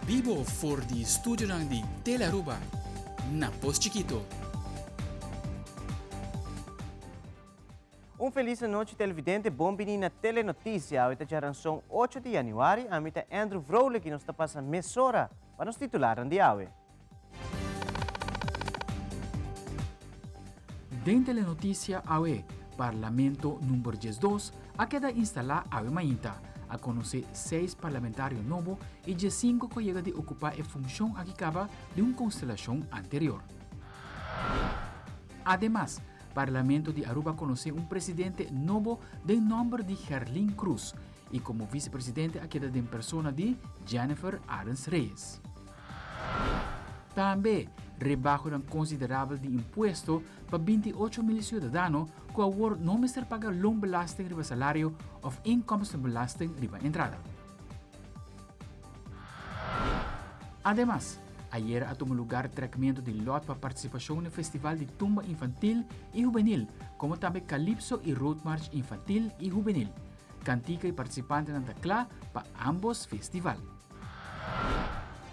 Bibo for di studionan di Telearuba na Pos Chikito. Un felis anochi televidente, bon bini na Telenoticia. Awe ta djaranson 8 di januari, ami ta Andrew Vrolijk y nos ta pasa mesora pa nos titularnan di awe. Den Telenoticia awe, Parlamento number 12 a keda instalá awe mainta. A konosé seis parlamentario nobo i diesinko ku a yega di okupá e funshon aki kaba di un konstelashon anterior. Ademas, Parlamento di Aruba konosé un presidente nobo den nòmber di Gerlin Cruz i komo visepresidente a keda den persona di Jennifer Arends Reyes. Tambe, rebahonan konsiderabel di impuesto pa 28 mil siudadano ku awor no mester paga loonbelasting riba salario òf inkomstenbelasting riba entrada. Ademas, ayera a tuma lugar trekmentu di lòt pa partisipashon n'e Festival di Tumba Infantil i Hubenil, komo tambe Kalipso i Roadmarch Infantil i Hubenil. Kantika i partisipantenan ta kla pa ámbos festival.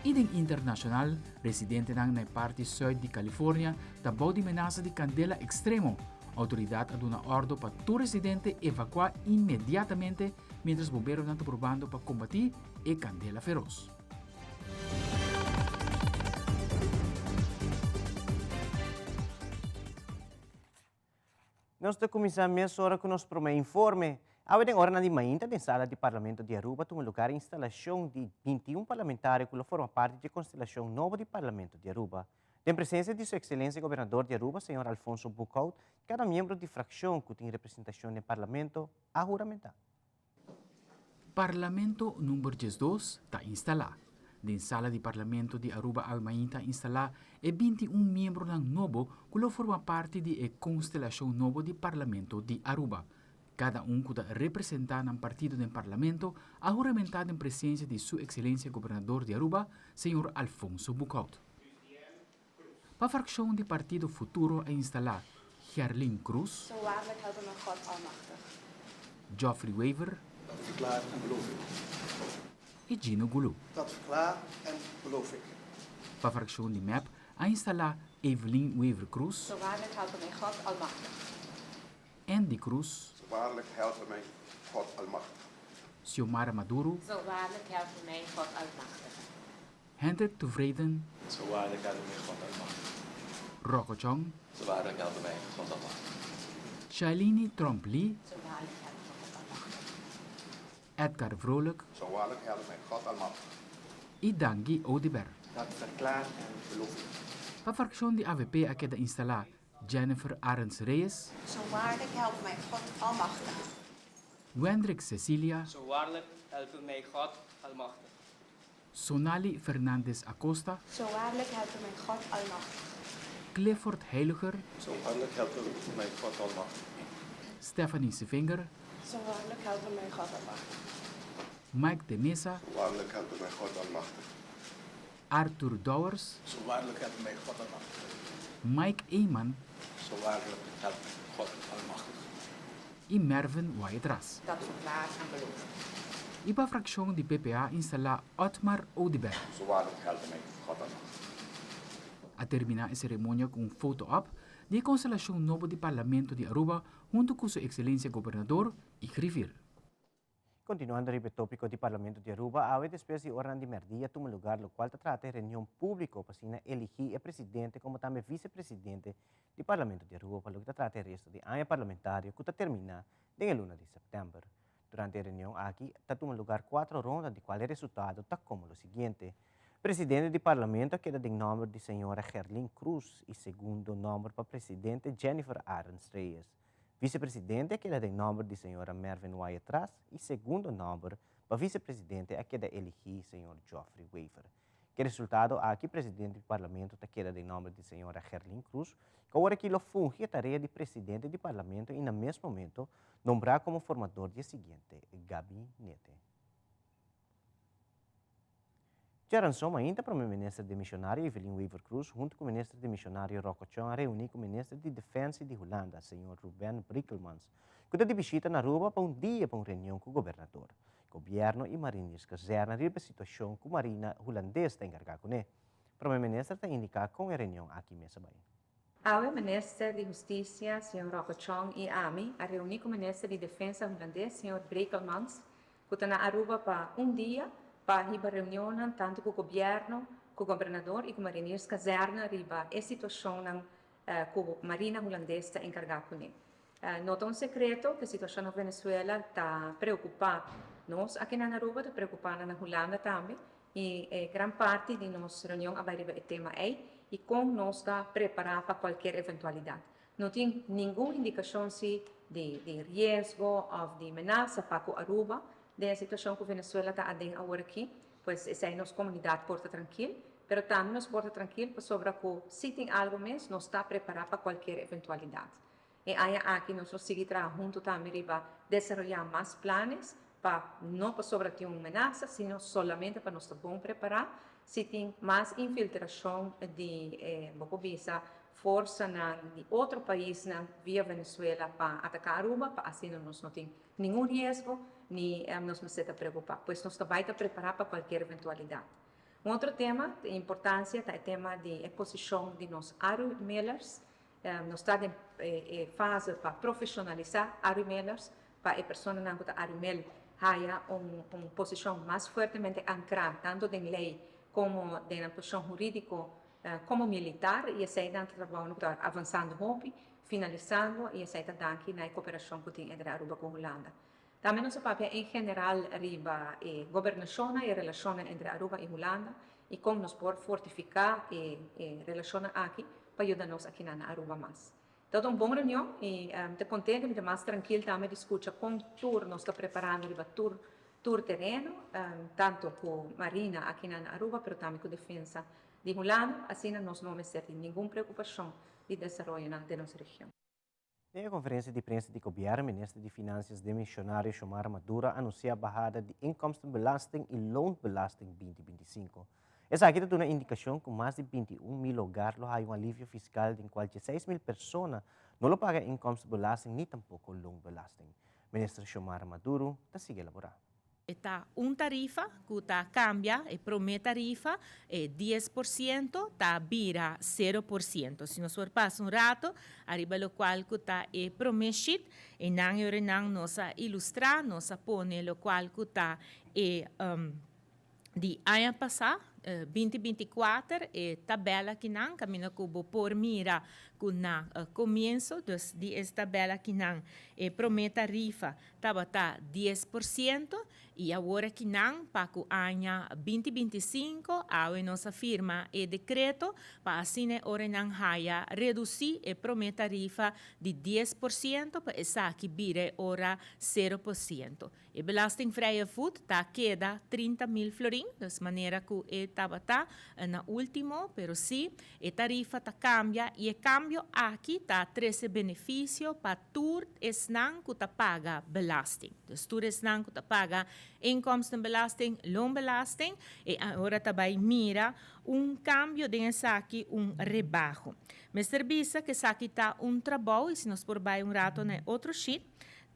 I den internashonal, residentenan na e parti sùit di California ta bou di menasa di kandela ekstremo. Outoridat a duna òrdu pa tur residente evakuá inmediatamente miéntras bomberonan ta probando pa kombatí e kandela feros. Nos ta kuminsá mesora ku nos promé informe. Awe den oranan di mainta den sala di Parlamento di Aruba tuma lugar e instalashon di 21 parlamentario ku lo forma parti dje konstelashon nobo di Parlamento di Aruba. Den presensia di Su Ekselensia Gobernador di Aruba, señor Alfonso Boekhoudt, kada miembro di frakshon ku tin representashon den Parlamento a huramentá. Parlamento number 12 ta instalá. Den sala di Parlamento di Aruba awe mainta a instalá e 21 miembronan nobo ku lo forma parti di e konstelashon nobo di Parlamento di Aruba. Kada un ku ta representá nan partido den Parlamento a huramentá den presensia di Su Ekselensia Gobernador di Aruba, señor Alfonso Boekhoudt. Pa frakshon di partido Futuro a instalá Gerlin Cruz. Zo waarlijk helpe me God almachtig. Geoffrey Wever. Dat verklaar en beloof ik. I Gino Goeloe. Dat verklaar en beloof ik. Pa frakshon di mep a instalá Evelyn Wever Croes. Zo waarlijk helpe mij God almachtig. Andy Croes. Zo waarlijk helpe mij God almachtig. Xiomara Maduro. Zo waarlijk helpe mij God almachtig. Hendrik Tevreden. Zo waarlijk helpe mij God almachtig. Rocco Chong. Zo waarlijk helpe mij God almachtig. Shailini Tromp Lee. Zo waarlijk helpe mij God almachtig. Edgar Vrolijk. Zo waarlijk helpe mij God almachtig. I Dangui Oduber. Dat verklaar en beloof ik. Pa frakshon di avp a keda instalá Jennifer Arends Reyes. Zo waarlijk helpe mij God almachtig. Wendrick Cecilia. Zo waarlijk helpe mij God almachtig. Sonali Fernandez Acosta. Zo waarlijk helpe mij God almachtig. Clifford Heiliger. Zo waarlijk helpe mij God almachtig. Stephanie Sevinger. Zo waarlijk helpe mij God almachtig. Mike de Meza. Zo waarlijk helpe mij God almachtig. Arthur Dowers. Zo waarlijk helpe mij God almachtig. Mike Eman. Zo waarlijk helpe mij God almachtig. I Mervin Wyatt-Ras. Dat verklaar en beloof ik. I pa frakshon di PPA instalá Otmar Oduber. Zo waarlijk helpe mij God almachtig. A terminá e seremonia ku un foto op di e konstelashon nobo di Parlamento di Aruba huntu ku Su Ekselensia Gobernador i Griffier. Continuando riba e topico di Parlamento di Aruba, awe despues di oranan di merdia tuma lugar locual ta trata e reunion publico pa asina eligi e presidente como tambe vicepresidente di Parlamento di Aruba pa loke ta trata e resto di aña parlamentario cu ta termina den e luna di september. Durante e reunion aki ta tuma lugar cuatro ronda di cual e resultado ta como lo siguiente, Presidente di Parlamento a keda den nomber di señora Gerlin Cruz y segundo nomber pa presidente Jennifer Arends Reyes. Vicepresidente a keda den nomber di señora Mervin Wyatt-Ras y segundo nomber pa vicepresidente a keda eligi señor Geoffrey Wever. Ke resultado aki presidente di Parlamento ta keda den nomber di señora Gerlin Cruz, ku awor aki lo fungi e tarea di presidente di Parlamento y na mes momento nombra como formador di e siguiente gabinete. Djaranson mainta Prome Minister demisionario Evelyn Wever-Croes hunto cu Minister demisionario Rocco Tjon a reuni cu Minister di Defensie di Hulanda, señor Ruben Brekelmans, cu ta di bishita na Aruba pa un dia pa un reunion cu Gobernador. Gobierno y Marinierskazerne riba e situacion cu Marina Hulandes ta encarga cune. Prome Minister ta indica con e reunion aki mes a bay. Awe Minister di Husticia, señor Rocco Chong y ami a reuni cu Minister di Defensa Hulandes, señor Brekelmans, cu ta na Aruba pa un dia pa hiba reunionnan tanto cu Gobierno, cu Gobernador y cu Marinierskazerne riba e situacionnan cu Marina Hulandes ta encarga cune. No ta un secreto cu e situacion na Venezuela ta preocupa nos aki na Aruba, ta preocupa nan na Hulanda tambe y e gran parti di nos reunion a bay riba e tema ey y con nos ta prepara pa cualkier eventualidad. No tin ningun indicacion si di di riesgo of di menasa pa cu Aruba den e situacion cu Venezuela ta aden awor aki, pues esey nos comunidad por ta trankil, pero tambe nos por ta trankil pasobra cu si tin algo mes nos ta prepara pa cualkier eventualidad. E aña aki nos lo sigui traha hunto tambe riba desaroyá mas planes pa no pasobra tin un menasa, sino solamente pa nos ta bon prepará si tin mas infiltrashon di e, bo por bisa, forsanan di otro paisnan via Venezuela pa ataká Aruba, pa asina nos no tin ningun riesgo ni nos mester ta preokupá. Pues nos ta bai ta prepará pa kualkier eventualidat. Un otro tema di importansia ta e tema di e posishon di nos Aru-Millers. Nos ta den e fase pa profesionalisa arumellers, pa e personanan cu ta arumel haya un posicion mas fuertemente ancra tanto den ley como den nan posicion huridico como militar y esey nan ta trabao cu ta avansando hopi, finalisando y esey ta danki na e cooperacion cu tin entre Aruba cu Hulanda. Tambe nos a papia en general riba e gobernacionnan y e relacionnan entre Aruba y Hulanda y con nos por fortifica e relacionnan aki pa yuda nos akinan na Aruba mas. Tabata un bon reunion y mi ta contento y mi ta mas trankil tambe di scucha con tur nos ta preparando riba tur tur tereno, tanto cu Marina akinan na Aruba pero tambe cu Defensa di Hulanda, asina nos no mester tin ningun preocupacion di desaroyonan den nos region. Den e konferensia di prensa di gobièrnu, minister di Finansias demisionario Xiomara Maduro a anunsiá bahada di inkomstenbelasting i loonbelasting 2025. Esaki ta duna indikashon ku mas di 21.000 hogar lo haya un alivio fiskal den kual 16.000 persona no lo paga inkomstenbelasting ni tampoko loonbelasting. Minister Xiomara Maduro ta sigui elaborá. E ta un tarifa ku ta kambia, e promé tarifa, e 10% ta bira 0%. Si nos por pasa un rato ariba lokual ku ta e promé sheet, einan e orenan nos a ilustrá, nos a pone lokual ku ta e di aña pasá, 2024, e tabèl akinan kaminda ku bo por mira ku na komienso dus di e tabèl akinan e promé tarifa tabata 10% i awor akinan pa ku aña 2025 awe nos a firma e dekreto pa asina e ora nan haya redusí e promé tarifa di 10% pa esaki bira e ora 0%. E belastingvrije voet ta keda 30.000 florin, dus manera ku e tabata na último, pero sí e tarifa ta kambia i e kambio aki ta trese benefisio pa tur esnan ku ta paga belasting. Dus tur esnan ku ta paga inkomstenbelasting, loonbelasting, e ora ta bai mira un kambio den esaki, un rebaho. Mester bisa ku esaki ta un trabou i si nos por bai un rato na e otro sheet,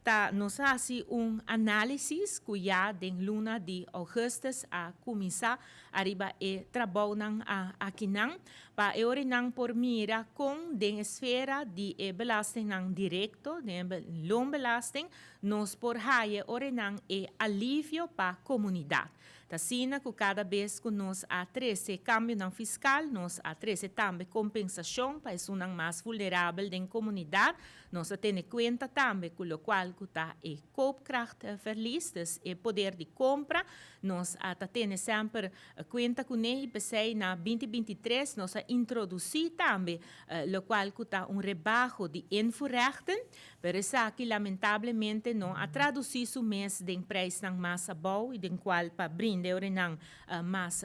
Ta nos a hasi un análisis ku ya den luna di ougùstùs a kuminsá ariba e trabounan akinan pa e orinan por mira kon den esfera di e belastingnan direkto, den e loonbelasting, nos por haya e orinan e alivio pa komunidat. Ta asina ku kada bes ku nos a trese kambionan fiskal, nos a trese tambe kompensashon pa esunnan mas vulnerabel den komunidat. Nos a tene kuenta tambe ku lokual ku ta e koopkrachtverlies, dus e poder di kompra. Nos a ta tene semper kuenta kuné i p'esei na 2023 nos a introdusí tambe lokual ku ta un rebaho di invoerrechten. Pero esaki lamentablemente no a tradusí su mes den prijsnan mas abou i den kual pa brinda e orenan mas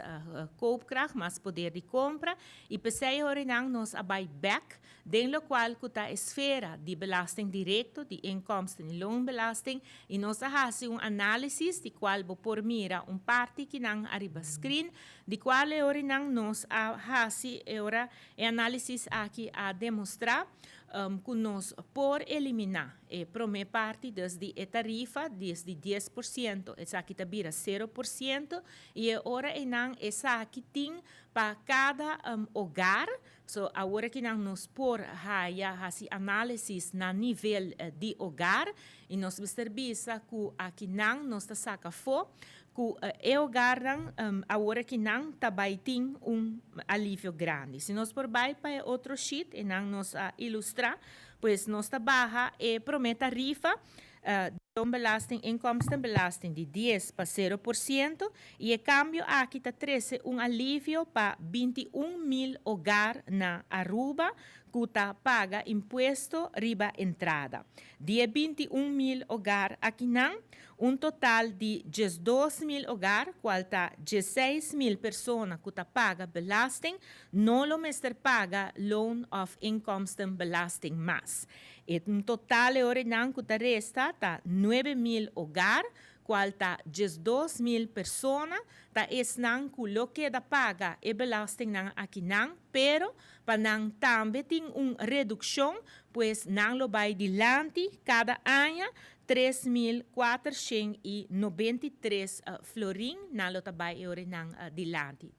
koopkracht, mas poder di kompra. I p'esei e orenan nos a bai bèk den lokual ku ta e sfera di belasting direkto, di inkomsten i loonbelasting, i nos a hasi un análisis di kual bo por mira un parti kinan ariba screen, di kual e orenan nos a hasi e ora e análisis aki a demostrá. Ku nos por eliminá e promé parti dus di e tarifa des di 10%, esaki ta bira 0% i e ora einan esaki tin pa kada hogar. So awor akinan nos por haya hasi análisis na nivel di hogar i nos mester bisa ku akinan nos ta saka afó ku e hogarnan awor akinan ta bai tin un alivio grandi. Si nos por bai pa e otro sheet, einan nos a ilustrá, pues nos ta baha e promé tarifa di loonbelasting, inkomstenbelasting di 10 pa 0% i e kambio aki ta trese un alivio pa 21.000 hogar na Aruba ku ta paga impuesto riba entrada. Di e 21.000 hogar akinan, un total di 12.000 hogar, kual ta 16.000 persona ku ta paga belasting, no lo mester paga loon òf inkomstenbelasting mas. E total e orenan ku ta resta ta 9.000 hogar, kual ta 12.000 persona, ta esnan ku lo keda paga e belastingnan akinan, pero pa nan tambe tin un redukshon, pues nan lo bai dilanti kada aña 3493 florin, nan lo ta bai e orenan dilanti.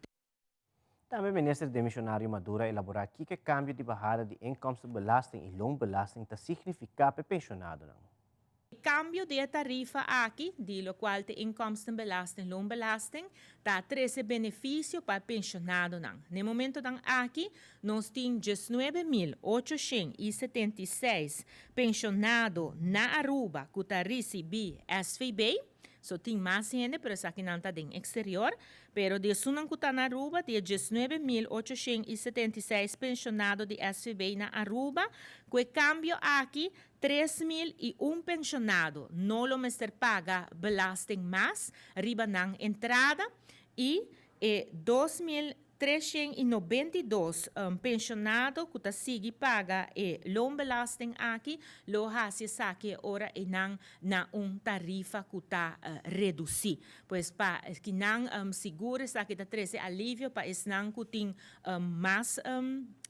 Tambe minister demisionario Maduro a elabora kiko e cambio di bahada di inkomstenbelasting y loonbelasting ta significa pa e pensionadonan. E cambio di e tarifa aki, di locual ta inkomstenbelasting, loonbelasting, ta trece beneficio pa e pensionadonan. Na e momentonan aki, nos tin 19.876 pensionado na Aruba cu ta ricibi SVB. So tin mas hende, pero esakinan ta den exterior. Pero di esunnan ku ta na Aruba, di e 19.876 penshonado di SVB na Aruba, ku e kambio aki, 3001 penshonado no lo mester paga belasting mas riba nan entrada i e 2392 penshonado ku ta sigui paga e loonbelasting aki lo hasi esaki e ora einan na un tarifa ku ta redusí. Pues pa kinan sigur esaki ta trese alivio pa esnan ku tin mas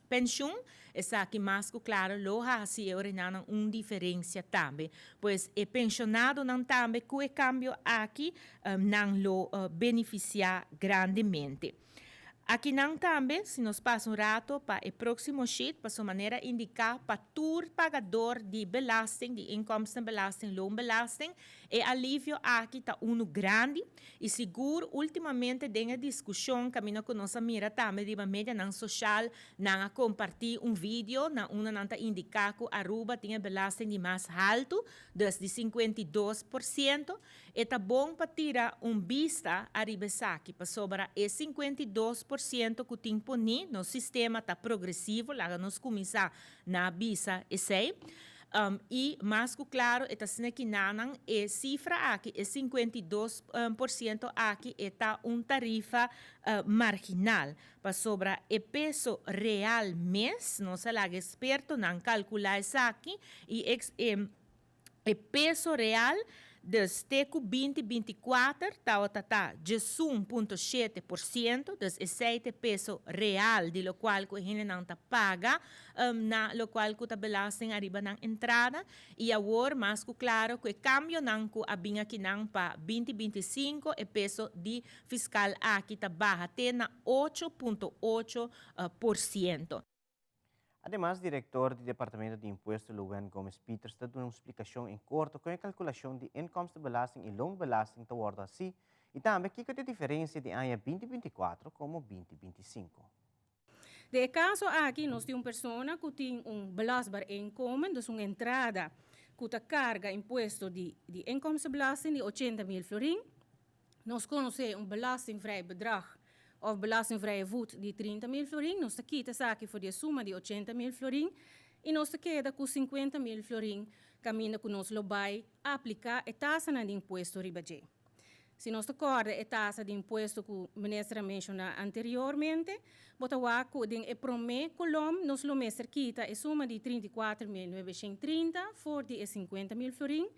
penshun, esaki mas ku klaro lo hasi e orenanan un diferensia tambe. Pues e penshonadonan tambe ku e kambio aki nan lo benefisiá grandemente. Akinan tambe, si nos pasa un rato pa e próksimo sheet, pasobra manera indiká pa tur pagador di belasting, di inkomstenbelasting, loonbelasting, e alivio aki ta unu grandi i sigur últimamente den e diskushon kaminda ku nos a mira tambe riba medianan soshal nan a kompartí un video na unda nan ta indiká ku Aruba tin e belasting di mas haltu, dus di 52%. E ta bon pa tira un bista ariba esaki, pasobra e 52% ku tin poní, nos sistema ta progresivo, laga nos kuminsá na bisa esei. I mas ku klaro e ta asina ki nanan e sifra aki, e 52% aki, e ta un tarifa marginal, pasobra e peso real mes, nos a laga ekspertonan kalkulá esaki i e peso real, dus te ku 2024 tabata ta 11.7%, dus esei ta e peso real di lokual ku e hendenan ta paga na lokual ku ta belasting ariba nan entrada. I awor mas ku klaro ku e kambionan ku a bin akinan pa 2025 e peso di fiskal aki ta baha te na 8.8%. Ademas, direktor di Departamento di Impuesto Luwen Gomez Pieters ta duna un splikashon en korto kon e kalkulashon di inkomstenbelasting i loonbelasting ta wòrdu hasí i tambe kiko ta e diferensia di aña 2024 komo 2025. Den e kaso aki nos tin un persona ku tin un belastbaar inkomen, dus un entrada ku ta karga impuesto di di inkomstenbelasting di 80.000 florin. Nos konosé un belastingvrij bedrag òf belastingvrije voet di 30.000 florin. Nos ta kita esaki for di e suma di 80.000 florin i nos ta keda ku 50.000 florin kaminda ku nos lo bai apliká e tasanan di impuesto riba dje. Si nos ta kòrda e tasa di impuesto ku minister a menshoná anteriormente, bo ta wak ku den e promé kolòm nos lo mester kita e suma di 34.930 for di e 50.000 florin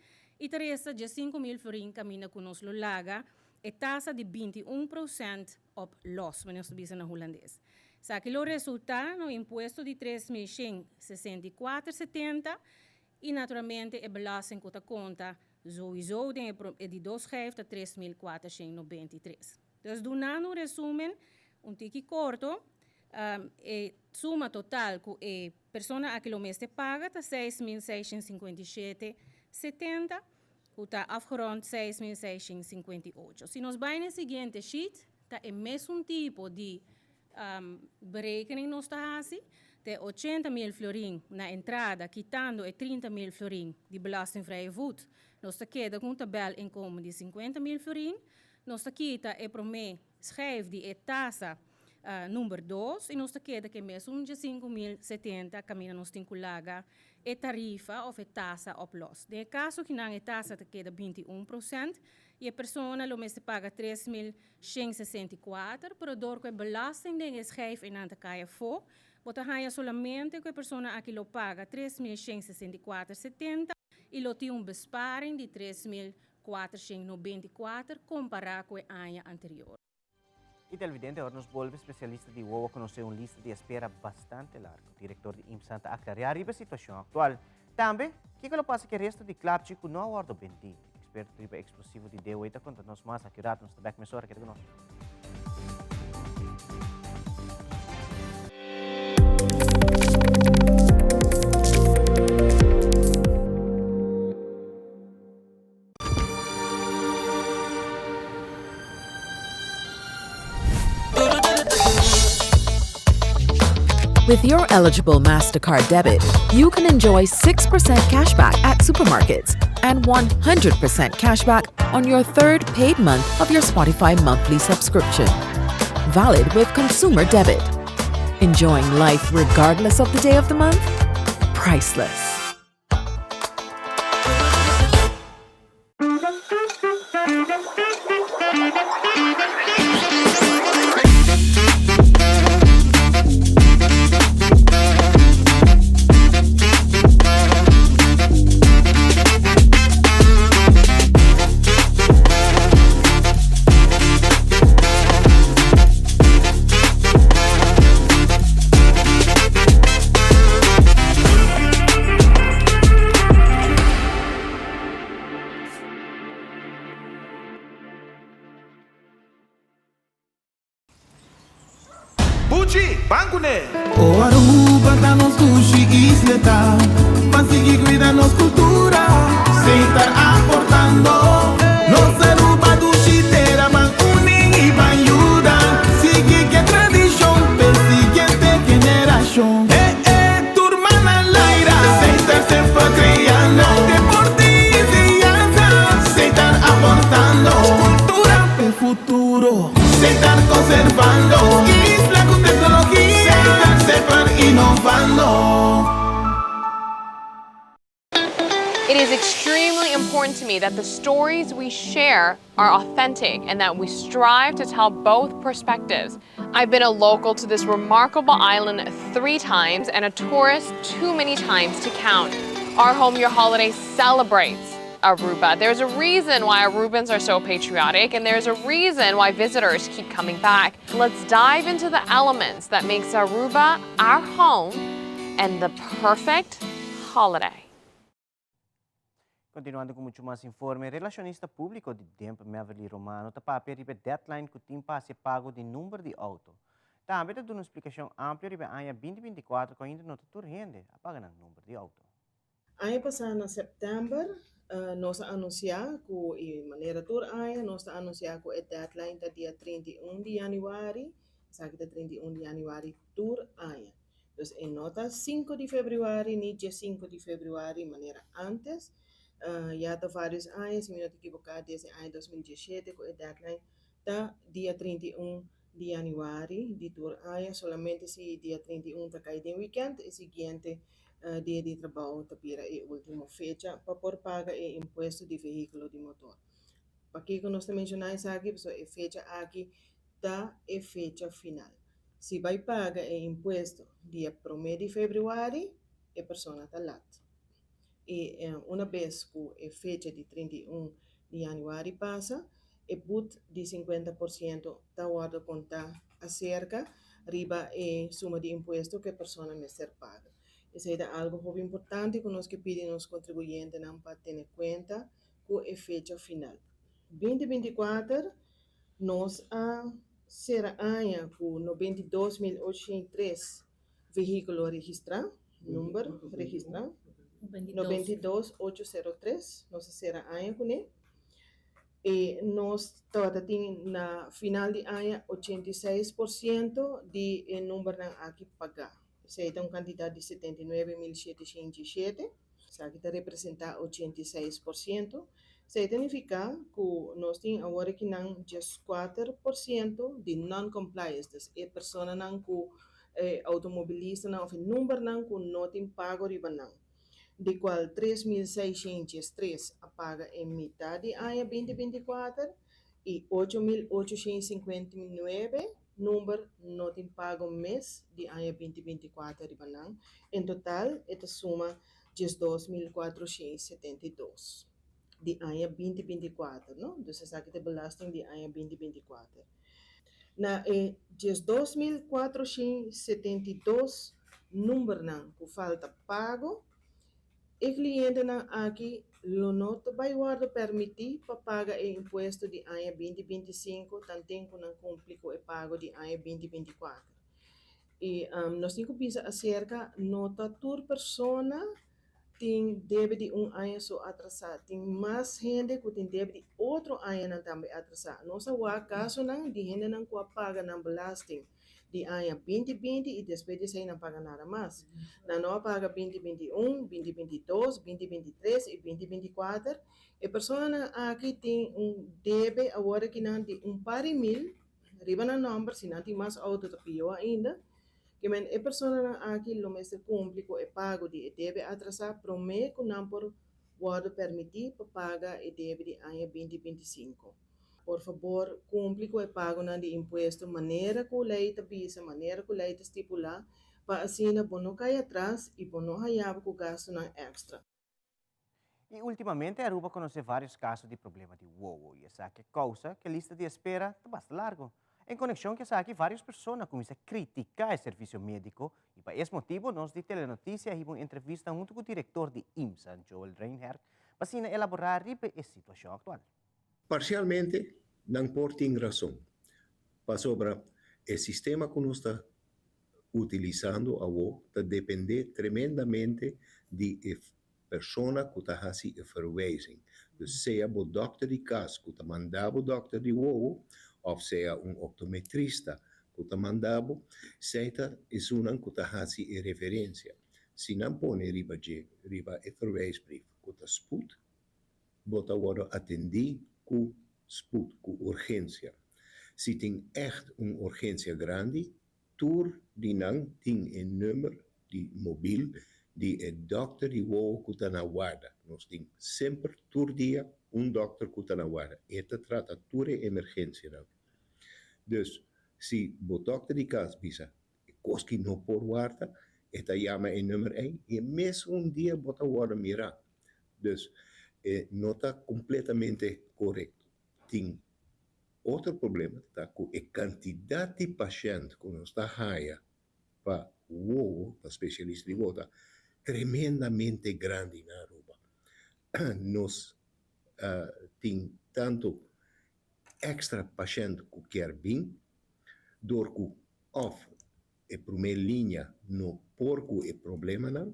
i ta resta 15.000 florin kaminda ku nos lo laga e tasa di 21% op los, manera nos ta bisa na hulandes. Esaki lo resultá na un impuesto di 3164 70 i naturalmente e belasting ku ta konta souiso den e di dos schijf ta 3493. Dus dunando un resumen un tiki korto, e suma total ku e persona aki lo mester paga ta 6657 70 ku ta afgerond 6658. Si nos bai na e siguiente sheet ta e mesun tipo di berekening nos ta hasi, ta e 80.000 florin na entrada kitando e 30.000 florin di belastingvrije voet, nos ta keda ku un tabel inkomen di 50.000 florin. Nos ta kita e promé schijf di e tasa number dos i nos ta keda ku e mesun 15070 kaminda nos tin ku laga e tarifa òf e tasa òp lòs. Den e kaso kinan e tasa ta keda 21 prosènt i e persona lo mester paga 3164, pero dor ku e belasting den e schijf einan ta kai afó, bo ta haña solamente ku e persona aki lo paga 3164,70 i lo tin un besparing di 3494 kompará ku e aña anterior. I televidente, ora nos bolbe, spesialista di wowo a konosé un lista di espera bastante largu. Direktor di IMSAN ta aklará riba e situashon aktual. Tambe, kiko lo pasa ku e resto di klapchi ku no a wòrdu bendí? Eksperto riba eksplosivo di DOE ta konta nos mas aki rato. Nos ta bèk mesora, keda ku nos. With your eligible MasterCard debit, you can enjoy 6% cashback at supermarkets and 100% cashback on your third paid month of your Spotify monthly subscription. Valid with consumer debit. Enjoying life regardless of the day of the month? Priceless. Buchi, ban kuné! O Aruba ta nos dushi isla ta Ban sigui cuida nos cultura Setar aportando Nos Aruba dushi tera Ban uni y ban yuda Sigui cu e tradicion P'e siguiente generacion Eh eh tur man al aire Setar semper creando Deporte y enseñanza Setar aportando Cultura p'e futuro Setar conservando Isla cu tecnologia Setar semper innovando. It is extremely important to me that the stories we share are authentic and that we strive to tell both perspectives. I've been a local to this remarkable island three times and a tourist too many times to count. Our Home Your Holiday celebrates Aruba. There's a reason why Arubans are so patriotic and there's a reason why visitors keep coming back. Let's dive into the elements that makes Aruba our home and the perfect holiday. Kontinuando ku muchu mas informe, relashonista públiko di DIMP, Meverly Romano, ta papia riba e deadline ku tin pa hasi pago di number di outo. Tambe ta duna un splikashon amplio riba e aña 2024 ku ainda no ta tur hende a paga nan number di outo. Aña pasá na sèptèmber nos a anunsiá ku i manera tur aña nos ta anunsiá ku e deadline ta dia 31 di yanüari, esaki ta 31 di yanüari tur aña. Dus e no ta sinku di febrüari ni diesinku di febrüari manera ántes. Ya ta vários aña, si mi no ta ekiboká desde aña 2017 ku e deadline ta dia 31 di yanüari di tur aña. Solamente si dia 31 ta kai den wikènt e siguiente dia di trabou ta bira e último fecha pa por paga e impuesto di vehíkulo di motor. Pakiko nos ta menshoná esaki? Pasobra e fecha aki ta e fecha final. Si bai paga e impuesto dia promé di febrüari, e persona ta lat. I una bes ku e fecha di 31 di yanüari pasa, e but di 50% ta wòrdu kontá aserka. riba e suma di impuesto ku e persona mester paga. Esei ta algu hopi importante ku nos ke pidi nos kontribuyentenan pa tene kuenta ku e fecha final. 2024 nos a sera aña ku 92.803 vehíkulo registrá, number registrá, 92.803 nos a sera aña kuné. I nos tabata tin na final di aña 86% di e numbernan aki pagá. Esei ta un kantidat di 79.707. Esaki ta representá 86%. Esei ta nifiká ku nos tin awor akinan 14% di non-compliance, dus e personanan ku e outomobilistanan òf e numbernan ku no tin pago riba nan, di kual 3603 a paga e mitá di aña 2024 i 8859 number no tin pago mes di aña 2024 riba nan. En total e ta suma 12.472 di aña 2024, no? Dus esaki ta e belasting di aña 2024. Na e 12.472 numbernan ku falta pago, e klientenan aki lo no ta bai wòrdu permití pa paga e impuesto di aña 2025 tanten ku nan kumpli ku e pago di aña 2024. I nos tin ku bisa aserka no ta tur persona tin debe di un aña so atrasá. Tin mas hende ku tin debe di otro añanan tambe atrasá. Nos a wak kasonan di hendenan ku a paga nan belasting di aña 2020 i despues di esei nan paga nada mas. Nan no a paga 2021, 2022, 2023 i 2024. E personanan aki tin un debe awor akinan di un par di mil riba nan nòmber, si nan tin mas outo ta pió ainda. Ke men e personanan aki lo mester kumpli ku e pago di e debe atrasá promé ku nan por wòrdu permití pa paga e debe di aña 2025. Por fabor kumpli ku e pagonan di impuesto manera ku lei ta bisa, manera ku lei ta stipulá, pa asina bo no kai atras i bo no haña bo ku gastunan èkstra. I últimamente Aruba konosé vários kaso di problema di wowo i esaki a kousa ku e lista di espera ta basta largu. En konekshon ku esaki vários persona a kuminsá kritiká e servisio médiko i pa es motibu nos di Telenotisia a hiba un entrevista huntu ku direktor di IMSA, Joel Reinhert, pa asina elaborá riba e situashon aktual. Parsialmente nan por tin rason, pasobra e sistema ku nos ta utilisando awo ta dependé tremendamente di e persona ku ta hasi e verwijzing. Dus sea bo dòkter di kas ku ta manda bo dòkter di wowo òf sea un optometrista ku ta manda bo, esei ta esunnan ku ta hasi e referensia. Si nan pone riba dje riba e verwijsbrief ku ta spoed, bo ta wòrdu atendí ku spoed, ku urgensia. Si tin ègt un urgensia grandi, Tur di nan tin e number di mobil di e dokter di wowo ku ta na warda. Nos tin semper tur dia un dokter ku ta na warda. E ta trata tur e emergensianan. Dus, si bo dokter di kas bisa e kos ki no por warda, e ta yama e number ei i e mesun dia bo ta wòrdu mirá. Dus, e no ta kompletamente korekto. Tin otro problema ta ku e kantidat di pashènt ku nos ta haya pa wowo, pa spesialista di wowo ta tremendamente grandi na Aruba. Nos tin tantu èkstra pashènt ku kier bin dor ku òf e promé liña no por ku e problemanan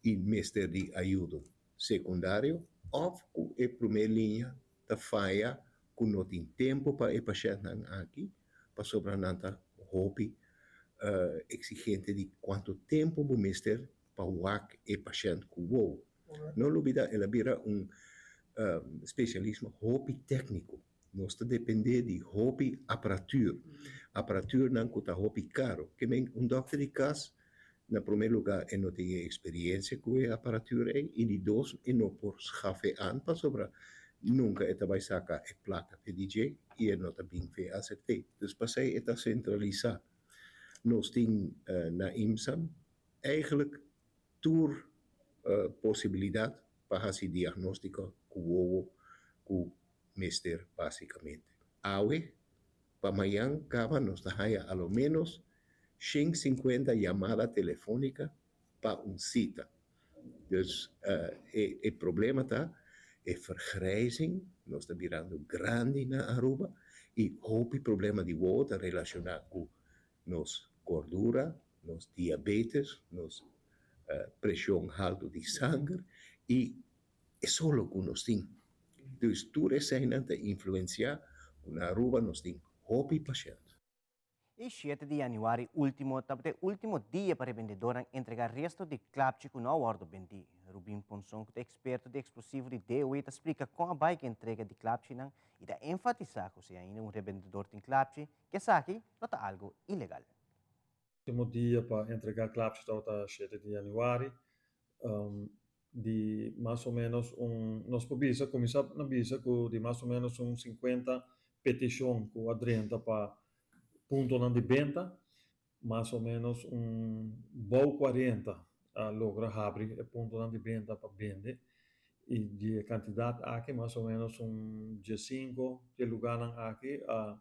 i mester di ayudo sekundario òf ku e promé liña ta faya ku no tin tempu pa e pashèntnan aki pasobra nan ta hopi eksigente di kuantu tempu bo mester pa wak e pashènt ku wou. No lubida el a bira un spesialismo hopi tékniko. Nos ta dependé di hopi aparatur, aparaturnan ku ta hopi karo. Ke men un dòkter di kas, na promé lugá e no tin e eksperiensia ku e aparatur ei i di dos e no por schaf e an pasobra nunka e ta bai saka e plaka fe di dje i e no ta bin fe asept'é. Dus pasei e ta sentralisá. Nos tin na IMSAM eigenlijk tur posibilidat pa hasi diagnóstiko ku wowo ku mester básikamente. Awe. Pa mañan kaba nos ta haya a lo ménos 150 yamada telefónika pa un sita. Dus e problema ta e vergrijzing, nos ta birando grandi na Aruba y hopi problema di wowo ta relaciona cu nos gordura, nos diabetes, nos presion halto di sanger y e solo cu nos tin. Dus tur eseinan ta influencia cu na Aruba nos tin hopi pashent. E shete di yanüari último tabata e último dia pa rebendedornan entregá resto di klapchi ku no a wòrdu bendí. Rubin Ponson ku ta eksperto di eksplosivo di DOE ta splika kon a bai ku entrega di klapchinan i ta enfatisá ku si ainda un rebendedor tin klapchi, ku esaki lo ta algu ilegal. Último dia pa entregá klapchi tabata shete di yanüari. Di mas o ménos un, nos por bisa, kuminsá na bisa ku di mas o ménos un sinkuenta petishon ku a drenta pa puntonan di benta, mas o ménos un bou kuarenta a logra habri e puntonan di benta pa bende i di e kantidat aki mas o ménos un diesinku di e lugánan aki a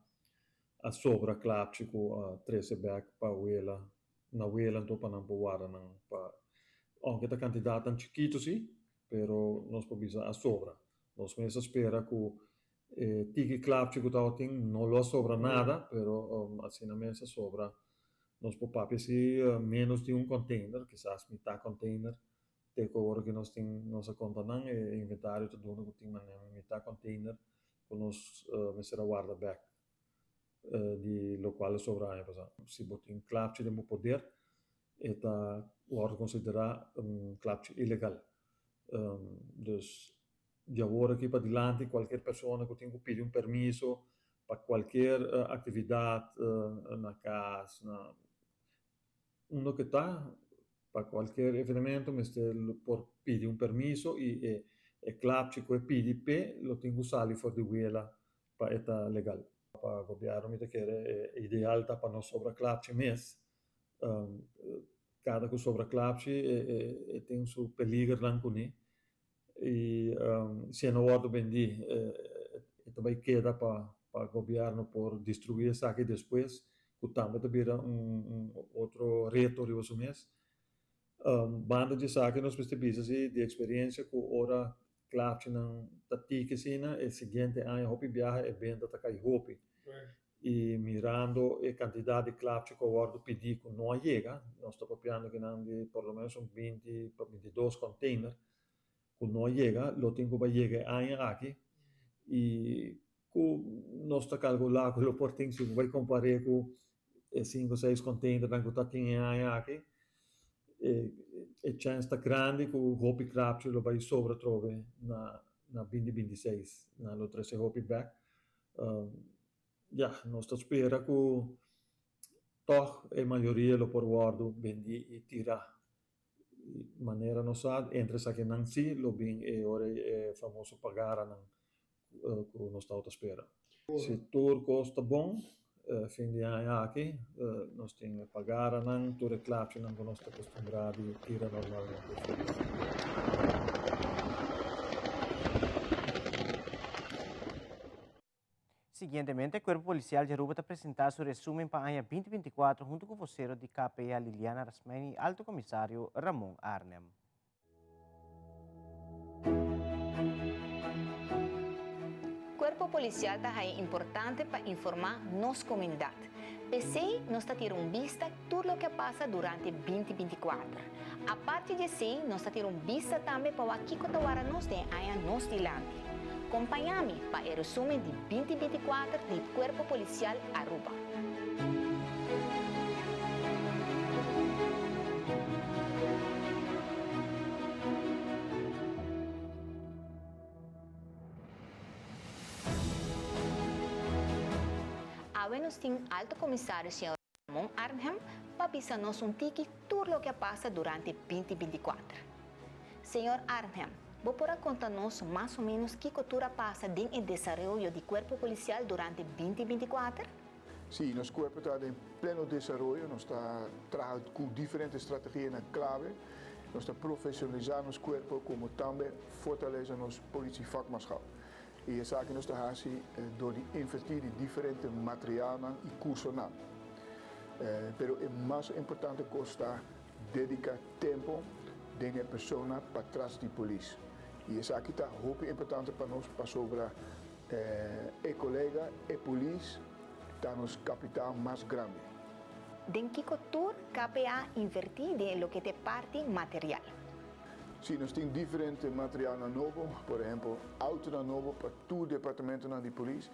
a sobra klapchi ku a trese bèk pa wela na wela anto pa nan por warda nan pa aunke ta kantidatnan chikitu si pero nos por bisa a sobra. Nos mes a spera ku e tiki klapchi ku tabatin no lo a sobra nada pero asina mes a sobra. Nos por papia si menos di un container kisas mitá container te ku awor ku nos tin nos a konta nan e inventario ta duna ku tin manera mitá container ku nos mester a warda bèk. di lokual a sobra aña pasá. Si bo tin klapchi den bo poder, e ta wòrdu konsiderá un klapchi ilegal. Dus di awor aki padilanti kualkier persona ku tin ku pidi un permiso pa kualkier aktividat na kas, na unda ku ta, pa kualkier evenemento mester por pidi un permiso i e klapchi ku e pidi p'e lo tin ku sali for di wela pa e ta legal. Pa gobièrnu mi ta kere e ideal ta pa no sobra klapchi mes. Kada ku sobra klapchi e tin su peligernan kuné i si e no wòrdu bendí e ta bai keda pa pa gobièrnu por destruí esaki despues ku tambe ta bira un otro reto riba su mes. Banda di esaki nos mester bisa si di eksperensia ku ora Klapchinan ta tiki asina, e siguiente aña hopi biaha e benta ta kai hopi. I mirando e kantidat di klapchi ku a wòrdu pidí ku no a yega, nos ta papiando kinan di por lo menos un binti pa bintidos kònteiner ku no a yega, lo tin ku bai yega e aña aki i ku nos ta kalkulá ku lo por tin si bo bai kompar'é ku e sinku seis kònteinernan ku ta tin e aña aki e chèns ta grandi ku hopi krapchi lo bai sobra atrobe na na binti binti seis nan lo trese hopi bèk ya nos ta spera ku tòg e mayoria lo por wòrdu bendí i tirá Manera nos sa, entre esakinan sí lo bin e ora e famoso pagaranan ku nos tabata spera. Si tur kos ta bon, fin di aña aki nos tin e pagaranan, tur e klapchinan ku nos ta kustumbrá di tira normalmente. Siguientemente, Cuerpo Policial di Aruba ta presenta su resumen pa aña 2024 hunto cu vocero di KPA Liliana Rasmijn y Alto Comisario Ramon Arnhem. Cuerpo Policial ta haya importante pa informa nos comunidad. P'esey nos ta tira un bista tur loke a pasa durante 2024. Aparte di esey nos ta tira un bista tambe pa wak kico ta wara nos den e aña nos dilanti. Compaña mi pa e resumen di 2024 di Cuerpo Policial Aruba. Awe nos tin Alto Comisario señor Ramon Arnhem pa bisa nos un tiki tur loke a pasa durante 2024. Señor Arnhem, bo por a konta nos mas o ménos kiko tur a pasa den e desaroyo di Kuerpo Polisial durante 2024? Sí, nos kuerpo ta den pleno desaroyo, nos ta traha ku diferente strategianan klave, nos ta profesionalisá nos kuerpo komo tambe fortalesa nos politie vakmanschap. I esaki nos ta hasi dor di invertí di diferente materialnan i kursonan. Pero e mas importante kos ta dediká tempu den e persona patras di polis. I esaki ta hopi importante pa nos pasobra e kolega, e polis, ta nos kapital mas grandi. Den kiko tur KPA invertí den loke ta e parti material? Sí, nos tin diferente materialnan nobo, por ehempel autonan nobo pa tur departamentonan di polis,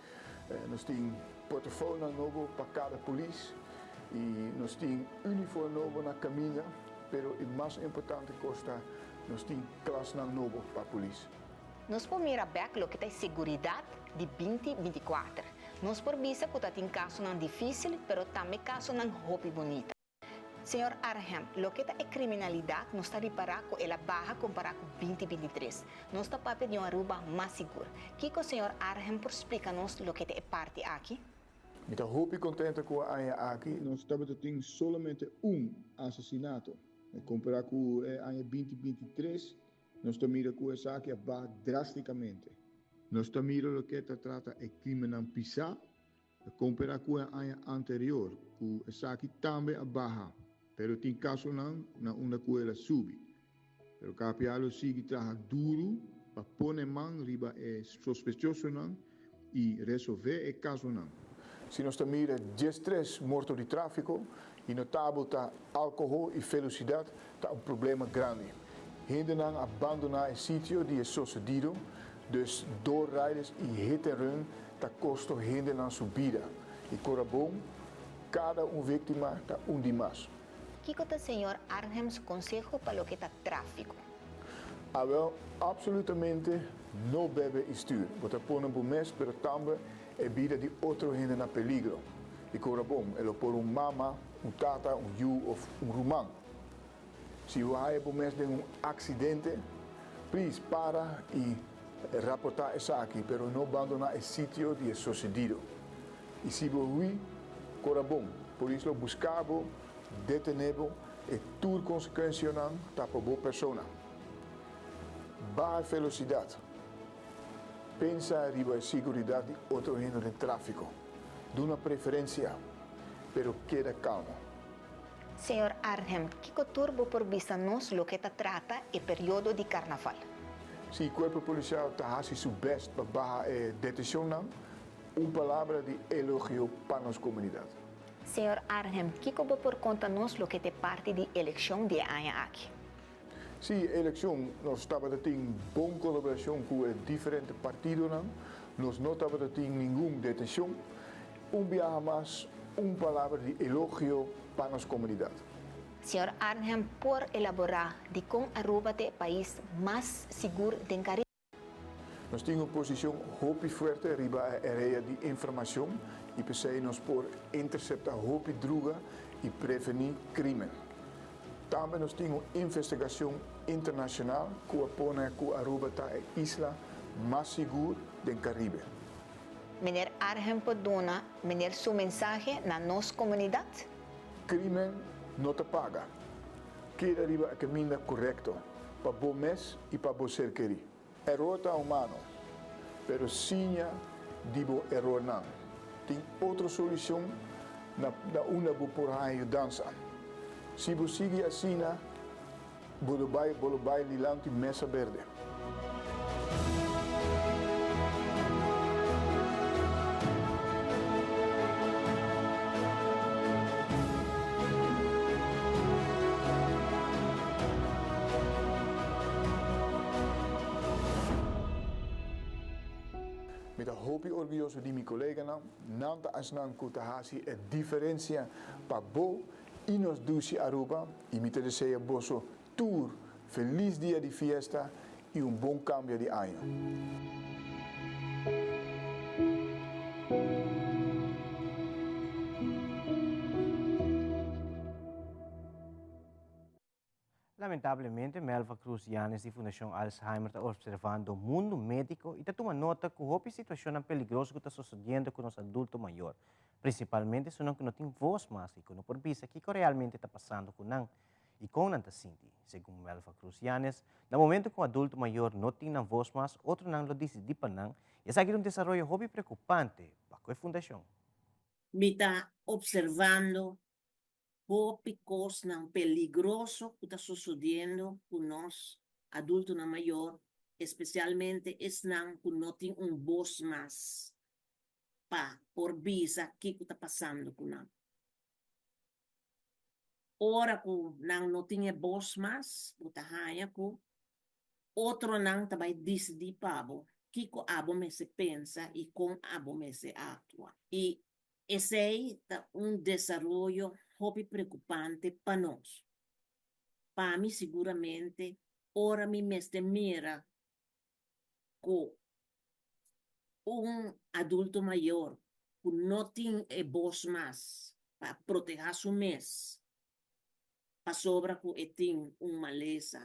nos tin portafolnan nobo pa cada polis y nos tin uniform nobo na caminda, pero e mas importante cos ta nos tin klasnan nobo pa polis. Nos por mira bek loke ta e seguridad di binti binticuater. Nos por bisa cu ta tin casonan dificil, pero tambe casonan hopi bunita. Señor Arnhem, loke ta e kriminalidat nos ta ripará ku el a baha kompará ku binti bintitres. Nos ta papia di un Aruba mas sigur. Kiko señor Arnhem por splika nos loke ta e parti aki? Mi ta hopi kontento ku e aña aki nos tabata tin solamente un asesinato. Kompará ku e aña binti bintitres nos ta mira ku esaki a baha drástikamente. Nos ta mira loke ta trata e krimennan pisá Ta kompera ku e aña anterior ku esaki tambe a baha, pero tin kasonan na unda ku el a subi. Pero KPA lo sigui traha duru pa pone man riba e sospechosonan i resolvé e kasonan. Si nos ta mira diestres morto di tráfiko i notabel ta alkohol i felosidat ta un problema grandi. Hendenan a bandoná e sitio di e sosedido, dus doorrijders i hit and run ta kosto hendenan su bida. I kora bon, kada un víktima ta un di mas. Kiko ta señor Arnhem su konseho pa loke ta tráfiko? Awel, absolutamente no bebe i stuur. Bo ta pone bo mes pero tambe e bida di otro hende na peligro. I kora bon, e lo por un mama, un tata, un yu of un ruman. Si bo haya bo mes den un accidente, please para y raporta esaki, pero no bandona e sitio di e sucedido. Y si bo hui, cora bon, polis lo busca bo, detene bo y tur consecuencianan ta pa bo persona. Baha e velocidad. Pensa riba e siguridad di otro hende den trafico. Duna preferencia, pero keda calmo. Señor Arnhem, kiko tur bo por bisa nos loke ta trata e periodo di Carnaval? Si Cuerpo Policial ta haci su best pa baha e detencionnan, un palabra di elogio pa nos comunidad. Señor Arnhem, kiko bo por conta nos loke t'e parti di eleccion di e aña aki? Si, eleccion, nos tabata tin bon colaboracion cu e diferente partidonan, nos no tabata tin ningun detencion. Un biaha mas, un palabra di elogio pa nos comunidad. Señor Arnhem por elabora dicon Aruba ta e pais mas sigur den Caribe? Nos tin un posicion hopi fuerte riba e area di informacion y p'esey nos por intercepta hopi druga y preveni crimen. Tambe nos tin un investigacion internacional cu a pone cu Aruba ta e isla mas sigur den Caribe. Meneer Arnhem por duna meneer su mensahe na nos comunidad? Crimen no ta paga. Keda riba e caminda corecto pa bo mes y pa bo ser keri. Eror ta humano, pero siña di bo erornan. Tin otro solucion na na unda bo por haña yudansa. Si bo sigui asina, bo lo bai bo lo bai dilanti mesa berde. Mi ta hopi orguyoso di mi coleganan, nan ta esnan cu ta haci e diferencia pa bo y nos dushi Aruba y mi ta desea boso tur feliz dia di fiesta y un bon cambio di aña. Lamentablemente, Melva Cruz Yanes di Fundacion Alzheimer ta observando mundo medico y ta tuma nota cu hopi situacionnan peligroso cu ta sucediendo cu nos adulto mayor, principalmente esunnan cu no tin voz mas y cu no por bisa kico realmente ta pasando cu nan y con nan ta sinti. Segun Melva Cruz Yanes, na momento cu un adulto mayor no tin nan voz mas, otronan lo dicidi pa nan. I esaki ta un desaroyo hopi preokupante pa ku e fundashon. Mi ta observando hopi kosnan peligroso ku ta sosodiendo ku nos adultonan mayor, espesialmente esnan ku no tin un bos mas pa por bisa kiko ta pasando ku nan. Ora ku nan no tin e bos mas, bo ta haña ku otronan ta bai disidí pa bo kiko abo mester pensa i kon abo mester aktua. I esei ta un desaroyo hopi preokupante pa nos. Pa mi siguramente ora mi mester mira ku un adulto mayor ku no tin e bos mas pa protehá su mes pasobra ku e tin un malesa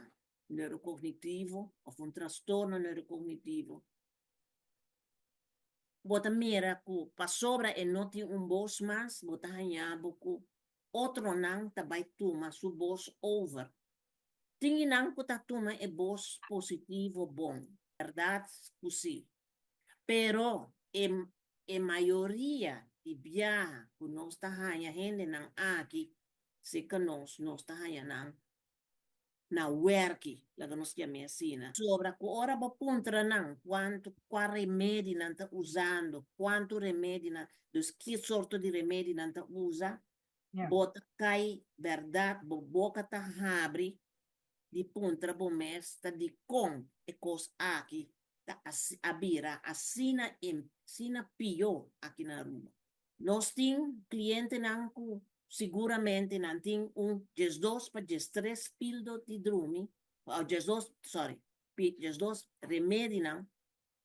neurokognitivo òf un trastorno neurokognitivo, bo ta mira ku pasobra e no tin un bos mas bo ta haña bo ku otronan ta bai tuma su bos over. Tin e nan ku ta tuma e bos positivo bon, bèrdat ku si. Pero e e mayoria di biaha ku nos ta haña hendenan aki serka nos, nos ta haña nan na wèrki, laga nos yam'é asina. Sobra ku ora bo puntra nan kuantu kua remedi nan ta usando, kuantu remedi nan, dus ki sorto di remedi nan ta usa, Bo ta kai bèrdat, bo boka ta habri di puntra bo mes ta dikon e kos aki ta a bira asina asina pió aki na Aruba. Nos tin klientenan ku siguramente nan tin un diesdos pa diestres pildo di drumi, diesdos sorry, diesdos remedinan,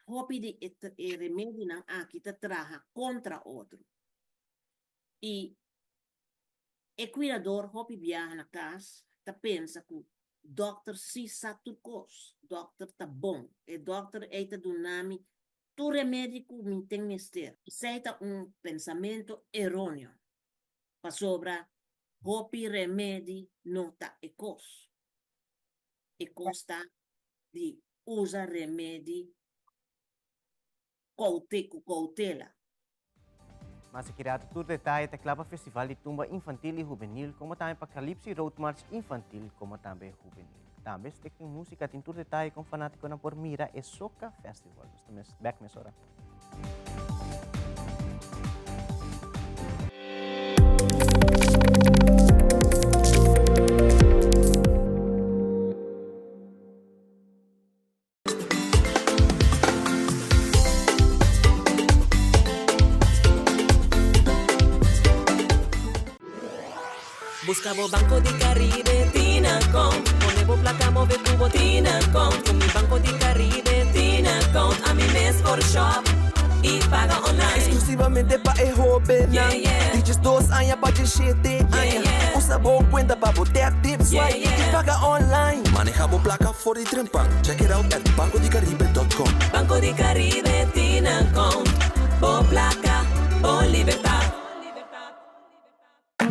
hopi di e remedinan aki ta traha kontra otro. I e kuidador hopi biaha na kas ta pensa ku dòkter si sa tur kos, dòkter ta bon, e dòkter ei ta duna mi tur remedi ku mi ten mester. Esei ta un pensamentu eróneo, pasobra hopi remedi no ta e kos. E kos ta di usa remedi koute ku koutela. Mas aki rato tur detaye ta kla pa Festival di Tumba Infantil i Hubenil komo tambe pa Calypso i Roadmarch Infantil komo tambe Hubenil. Tambe Stichting Musica tin tur detaye kon fanatikonan por mira e Soca Festival. Nos ta mes bek mesora. Busca bo Banco di Caribe Tinacom Pone bo placa move cu bo Tinacom Cu mi Banco di Caribe Tinacom Ami mes por shop y paga online. Exclusivamente pa e hobennan di diesdos aña pa diesshete aña. Usa bo cuenta pa bo tap, tip, swipe y paga online. Maneha bo placa For di trempan, check it out at bancodicaribe dot com. Banco di Caribe tin nan kont, bo placa, bo libertad.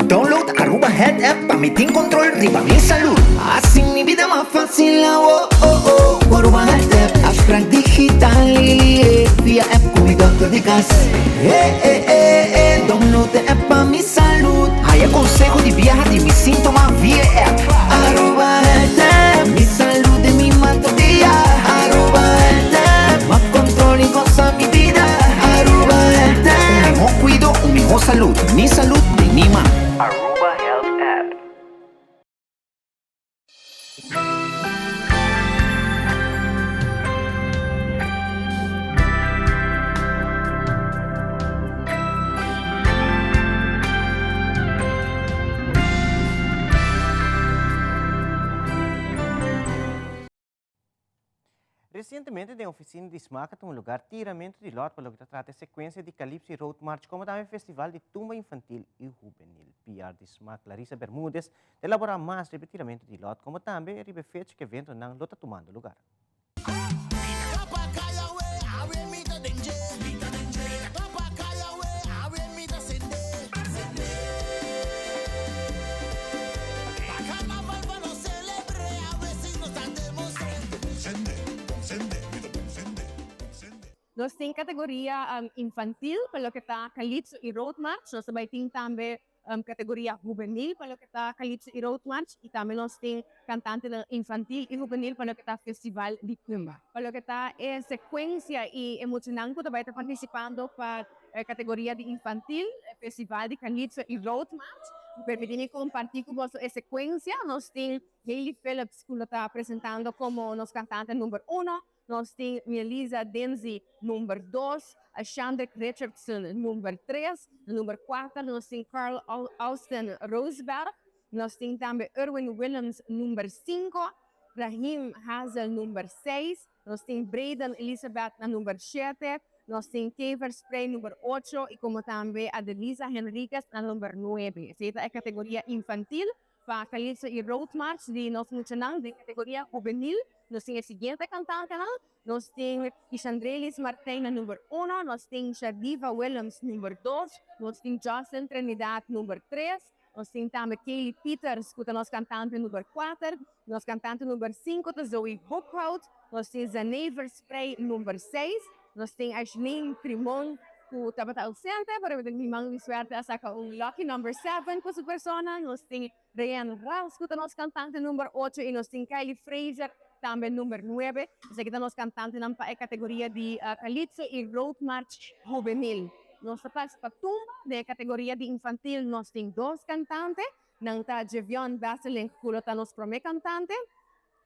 Download Aruba Health App pa mi tin control riba mi salud. Haci mi bida mas facil awo oh oh cu Aruba Health App. Afspraak digital via app cu mi dokter di cas. Eh eh eh eh download e app pa mi salud. Haya conseho di biaha di mi sintoma via e app. Aruba Health App, mi salud den mi man tur dia. Aruba Health App, mas control y goza mi bida. Aruba Health App. Un miho cuido, un miho salud. Mi salud den mi man. Aruba Health App. Resientemente den oficina di Smaak a tuma lugar tiramento di lot pa loke ta trata e secuencia di Calypso y Road March como tambe Festival di Tumba Infantil y Hubenil. PR di Smaak Larissa Bermudez ta elabora mas riba e tiramento di lot como tambe riba e fecha cu eventonan lo ta tumando lugar. Nos tin categoria infantil pa loke ta Calypso y Road March. Nos ta bay tin tambe categoria hubenil pa loke ta Calypso y Road March y tambe nos tin cantantenan infantil y hubenil pa loke ta Festival di Tumba. Pa loke ta e secuencia y e muchanan cu ta bay ta participando pa categoria di infantil, Festival di Calypso y Road March, permiti mi comparti cu boso e secuencia. Nos tin Hailey Phillips cu lo ta presentando como nos cantante number uno, Nos tin Melisa Denzi number dos, Shandrick Richardson number tres, na number kuater nos tin Carl Austin Roosberg, nos tin tambe Erwin Willems number sinku, Rahim Hazel number seis, nos tin Brayden Elizabeth na number shete, nos tin Kever Sprey number ocho y como tambe Adelisa Henriquez na number nuebe. Esey ta e categoria infantil. Pa Calypso y Road March di nos muchanan den categoria hubenil nos tin e siguiente cantantenan, nos tin Ishandrelis Martijn na number uno, nos tin Shadiva Willems number dos, nos tin Jocelyn Trinidad number tres, nos tin tambe Kaylee Pieters cu ta nos cantante number cuater, nos cantante number cinco ta Zoe Boekhout, nos tin Zané Versprey number seis, Nos tin Ashlyn Trimon cu tabata ausente, pero mi man di suerte a saca un lucky number seven cu su persona. Nos tin Rayanne Ras cu ta nos cantante number ocho y nos tin Kylie Fraser tambe number nuebe. Esaki ta nos cantantenan pa e categoria di Calypso y Road March Juvenil. Nos ta pasa pa tumba. Den e categoria di infantil nos tin dos cantante. Nan ta Jevion Besselink cu lo ta nos prome cantante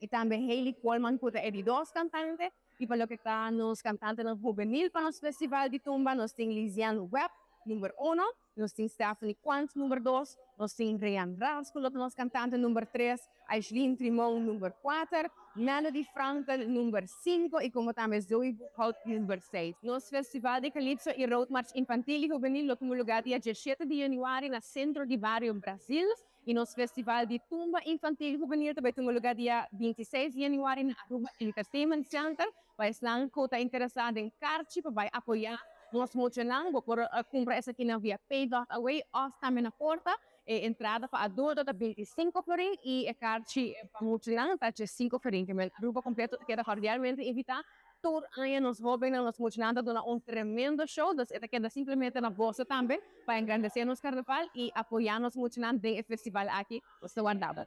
y tambe Hailey Coleman cu ta e di dos cantante. Y pa loke ta nos cantantenan hubenil pa nos festival di tumba nos tin Liziane Webb, number uno, nos tin Stephanie Quant, number dos, nos tin Rayan Ras cu lo ta nos cantante number tres, Aishlin Trimon, number cuater, Melody Frankel, number cinco y como tambe Zoe Boekhout, number seis. Nos festival di Calypso y Road March Infantil y Hubenil lo tuma lugar dia dieshete di januari na Centro di Bario Brasil. Y nos festival di tumba infantil y hubenil ta bay tuma lugar dia 26 di januari na Aruba Entertainment Center. Pa esnan cu ta interesa den carchi pa bay apoya nos muchanan, bo por cumpra esakinan via pay.away of tambe na porta. E entrada pa adulto ta 25 florin y e carchi pa muchanan ta 5 florin. Aruba completo ta keda cordialmente invita. Tur aña nos hobennan, nos muchanan ta duna un tremendo show, dus e ta keda simplemente na boso tambe pa engrandece nos carnaval y apoya nos muchanan den e festival aki. Nos ta warda bo.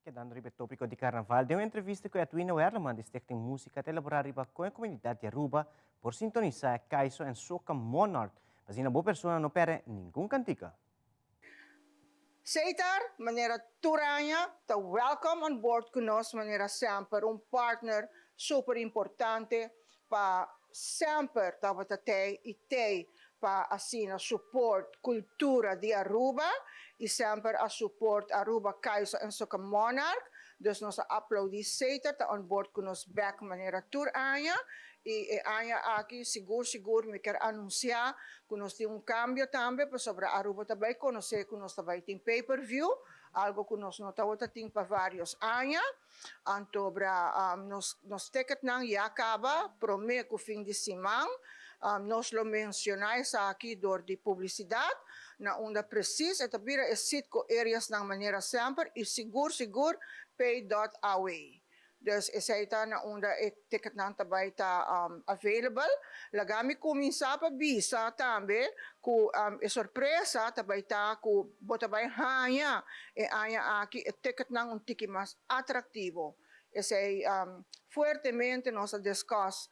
Kedando riba e tópiko di karnaval, den un entrevista ku Edwina Werleman di Stichting Músika ta elaborá riba kon e komunidat di Aruba por sintonisá e Kaiso en Soca Monarch pa asina bo persona no pèrdè ningun kantika. Setar, manera tur aña, ta welcome on board ku nos manera semper, un partner super importante pa semper tabata tei i tei pa asina support cultura di Aruba y semper a support Aruba Kaiso en Soca Monarch, dus nos a aplaudi Setar ta on board cu nos bek manera tur aña y e aña aki sigur sigur mi kier anuncia cu nos tin un cambio tambe pasobra Aruba ta bay conoce cu nos ta bay tin pay per view, algo cu nos no tabata tin pa varios aña. Antobra nos nos ticketnan ya caba prome cu fin di siman. Nos lo menciona esaki door di publicidad na unda precies e ta bira e Citgo areasnan manera semper y sigur sigur pay dot aw. Dus esey ta na unda e ticketnan ta bay ta available. Laga mi cuminsa pa bisa tambe cu e sorpresa ta bay ta cu bo ta bay haña e aña aki e ticketnan un tiki mas atractivo. Esey fuertemente nos a discuss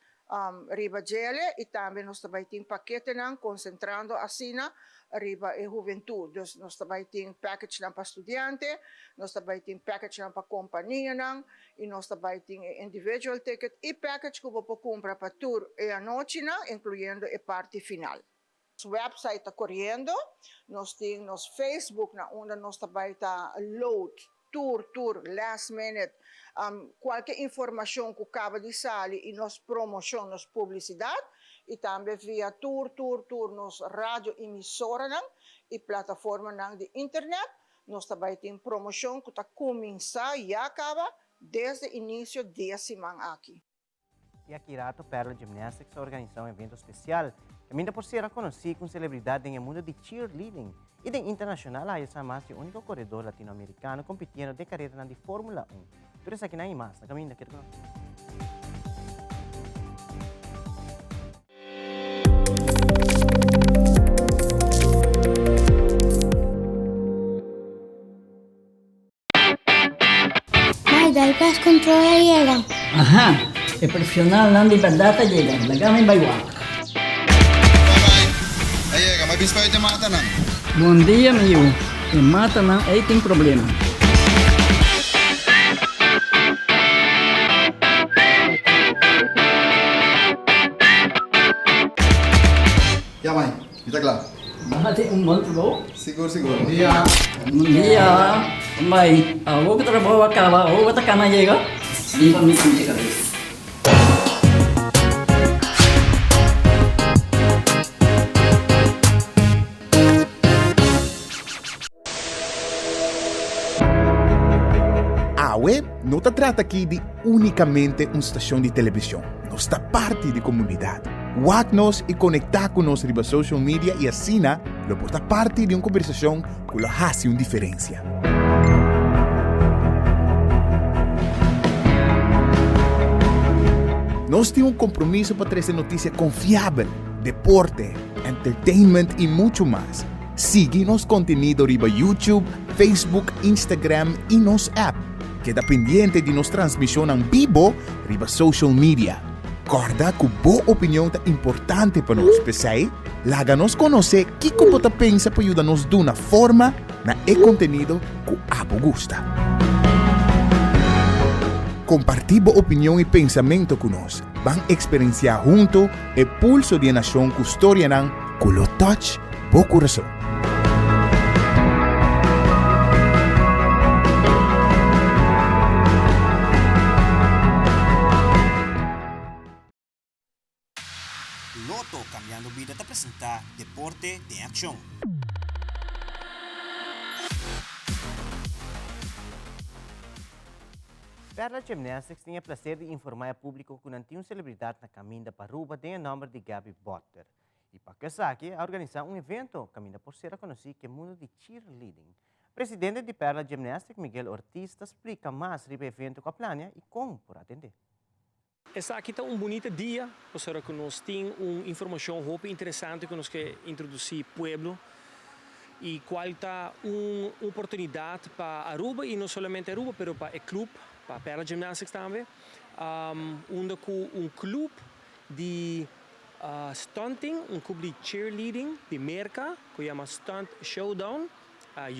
riba djele y tambe nos ta bay tin paketenan concentrando asina riba e hubentud. Dus nos ta bay tin packagenan pa studiante, nos ta bay tin packagenan pa companianan y nos ta bay tin e individual ticket y package cu bo por cumpra pa tur e anochinan incluyendo e parti final. Nos website ta coriendo, nos tin nos Facebook na unda nos ta bay ta load tur tur last minute cualke informacion cu caba di sali y nos promocion, nos publicidad y tambe via tur tur tur nos radio emisoranan y plataformanan di internet nos ta bay tin promocion cu ta cuminsa ya caba desde inicio di e siman aki. Y aki rato Perla Gymnastics a organisa un evento special caminda por sera conoci cu un celebridad den e mundo di cheerleading y den internacional a haya sa mas di unico coredor latinoamericano compitiendo den careranan di Formula Un. Tur esakinan y mas na caminda keda cu nos. Mai, dal pest control a yega. Aha, e profesionalnan di berdad a yega, laga mi bai wak. Bye bye, a yega, mi a bin spuit e matanan. Bon dia mi yu, e matanan ei tin problema. Ya mai, mi ta kla. Nan tin un bon trabou. Sigur sigur. Bon dia. Bon dia. Mai, awor ku trabou a kaba, awor bo ta kana yega? Liba mi pinche kabes. Awe no ta trata aki di únikamente un stashon di televishon, nos ta parti di komunidat. Wak nos i konektá ku nos riba social media i asina lo por ta parti di un kombersashon ku lo hasi un diferensia. Nos tin un kompromiso pa trese notisia konfiabel, deporte, entertainment i muchu mas. Sigui nos kontenido riba YouTube, Facebook, Instagram i nos app. Keda pendiente di nos transmishonnan bibo riba social media. Kòrda ku bo opinion ta importante pa nos, p'esei laga nos konosé kiko bo ta pensa pa yuda nos duna forma na e kontenido ku abo gusta. Kompartí bo opinion i pensamentu ku nos. Ban eksperensiá huntu e pulso di e nashon ku storianan ku lo touch bo kurason. Lotto Cambiando Bida ta presenta Deporte den Accion. Perla Gymnastics tin e placer di informa e publico cu nan tin un celebridad na caminda pa Aruba den e nomber di Gaby Butler. Y pa cu esaki a organisa un evento caminda por ser conoci cu e mundo di cheerleading. Presidente di Perla Gymnastics Miguel Ortiz ta splica mas riba e evento cu a plania y con por atende. Esaki ta un bunita dia pasobra ku nos tin un informashon hopi interesante ku nos ke introdusí pueblo i kual ta un oportunidat pa Aruba i no solamente Aruba pero pa e club, pa Perla Gymnastics tambe, unda ku un club di stunting, un club di cheerleading di Merka ku yama Stunt Showdown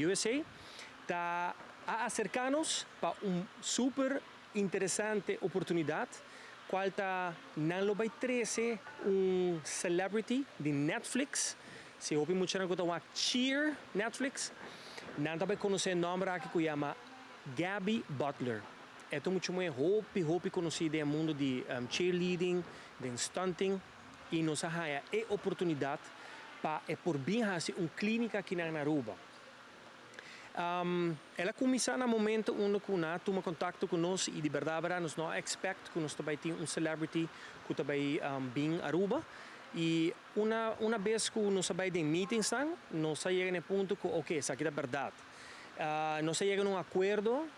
USA ta a aserká nos pa un super Interesante oportunidad cual ta nan lo bay trece un celebrity di Netflix. Si hopi muchanan cu ta wak Cheer Netflix, nan ta bay conoce e nomber aki cu yama Gabby Butler. E ta un mucha muhe hopi hopi conoci den e mundo di cheerleading, den stunting y nos a haya e oportunidad pa e por bin haci un clinica akinan na Aruba. El a kuminsá na momento unda ku nan a tuma kontakto ku nos i di bèrdat bèrdat nos no a expect ku nos ta bai tin un celebrity ku ta bai bin Aruba. I una una bes ku nos a bai den meetingsnan nos a yega na e punto ku oke esaki ta bèrdat. Nos a yega na un akuerdo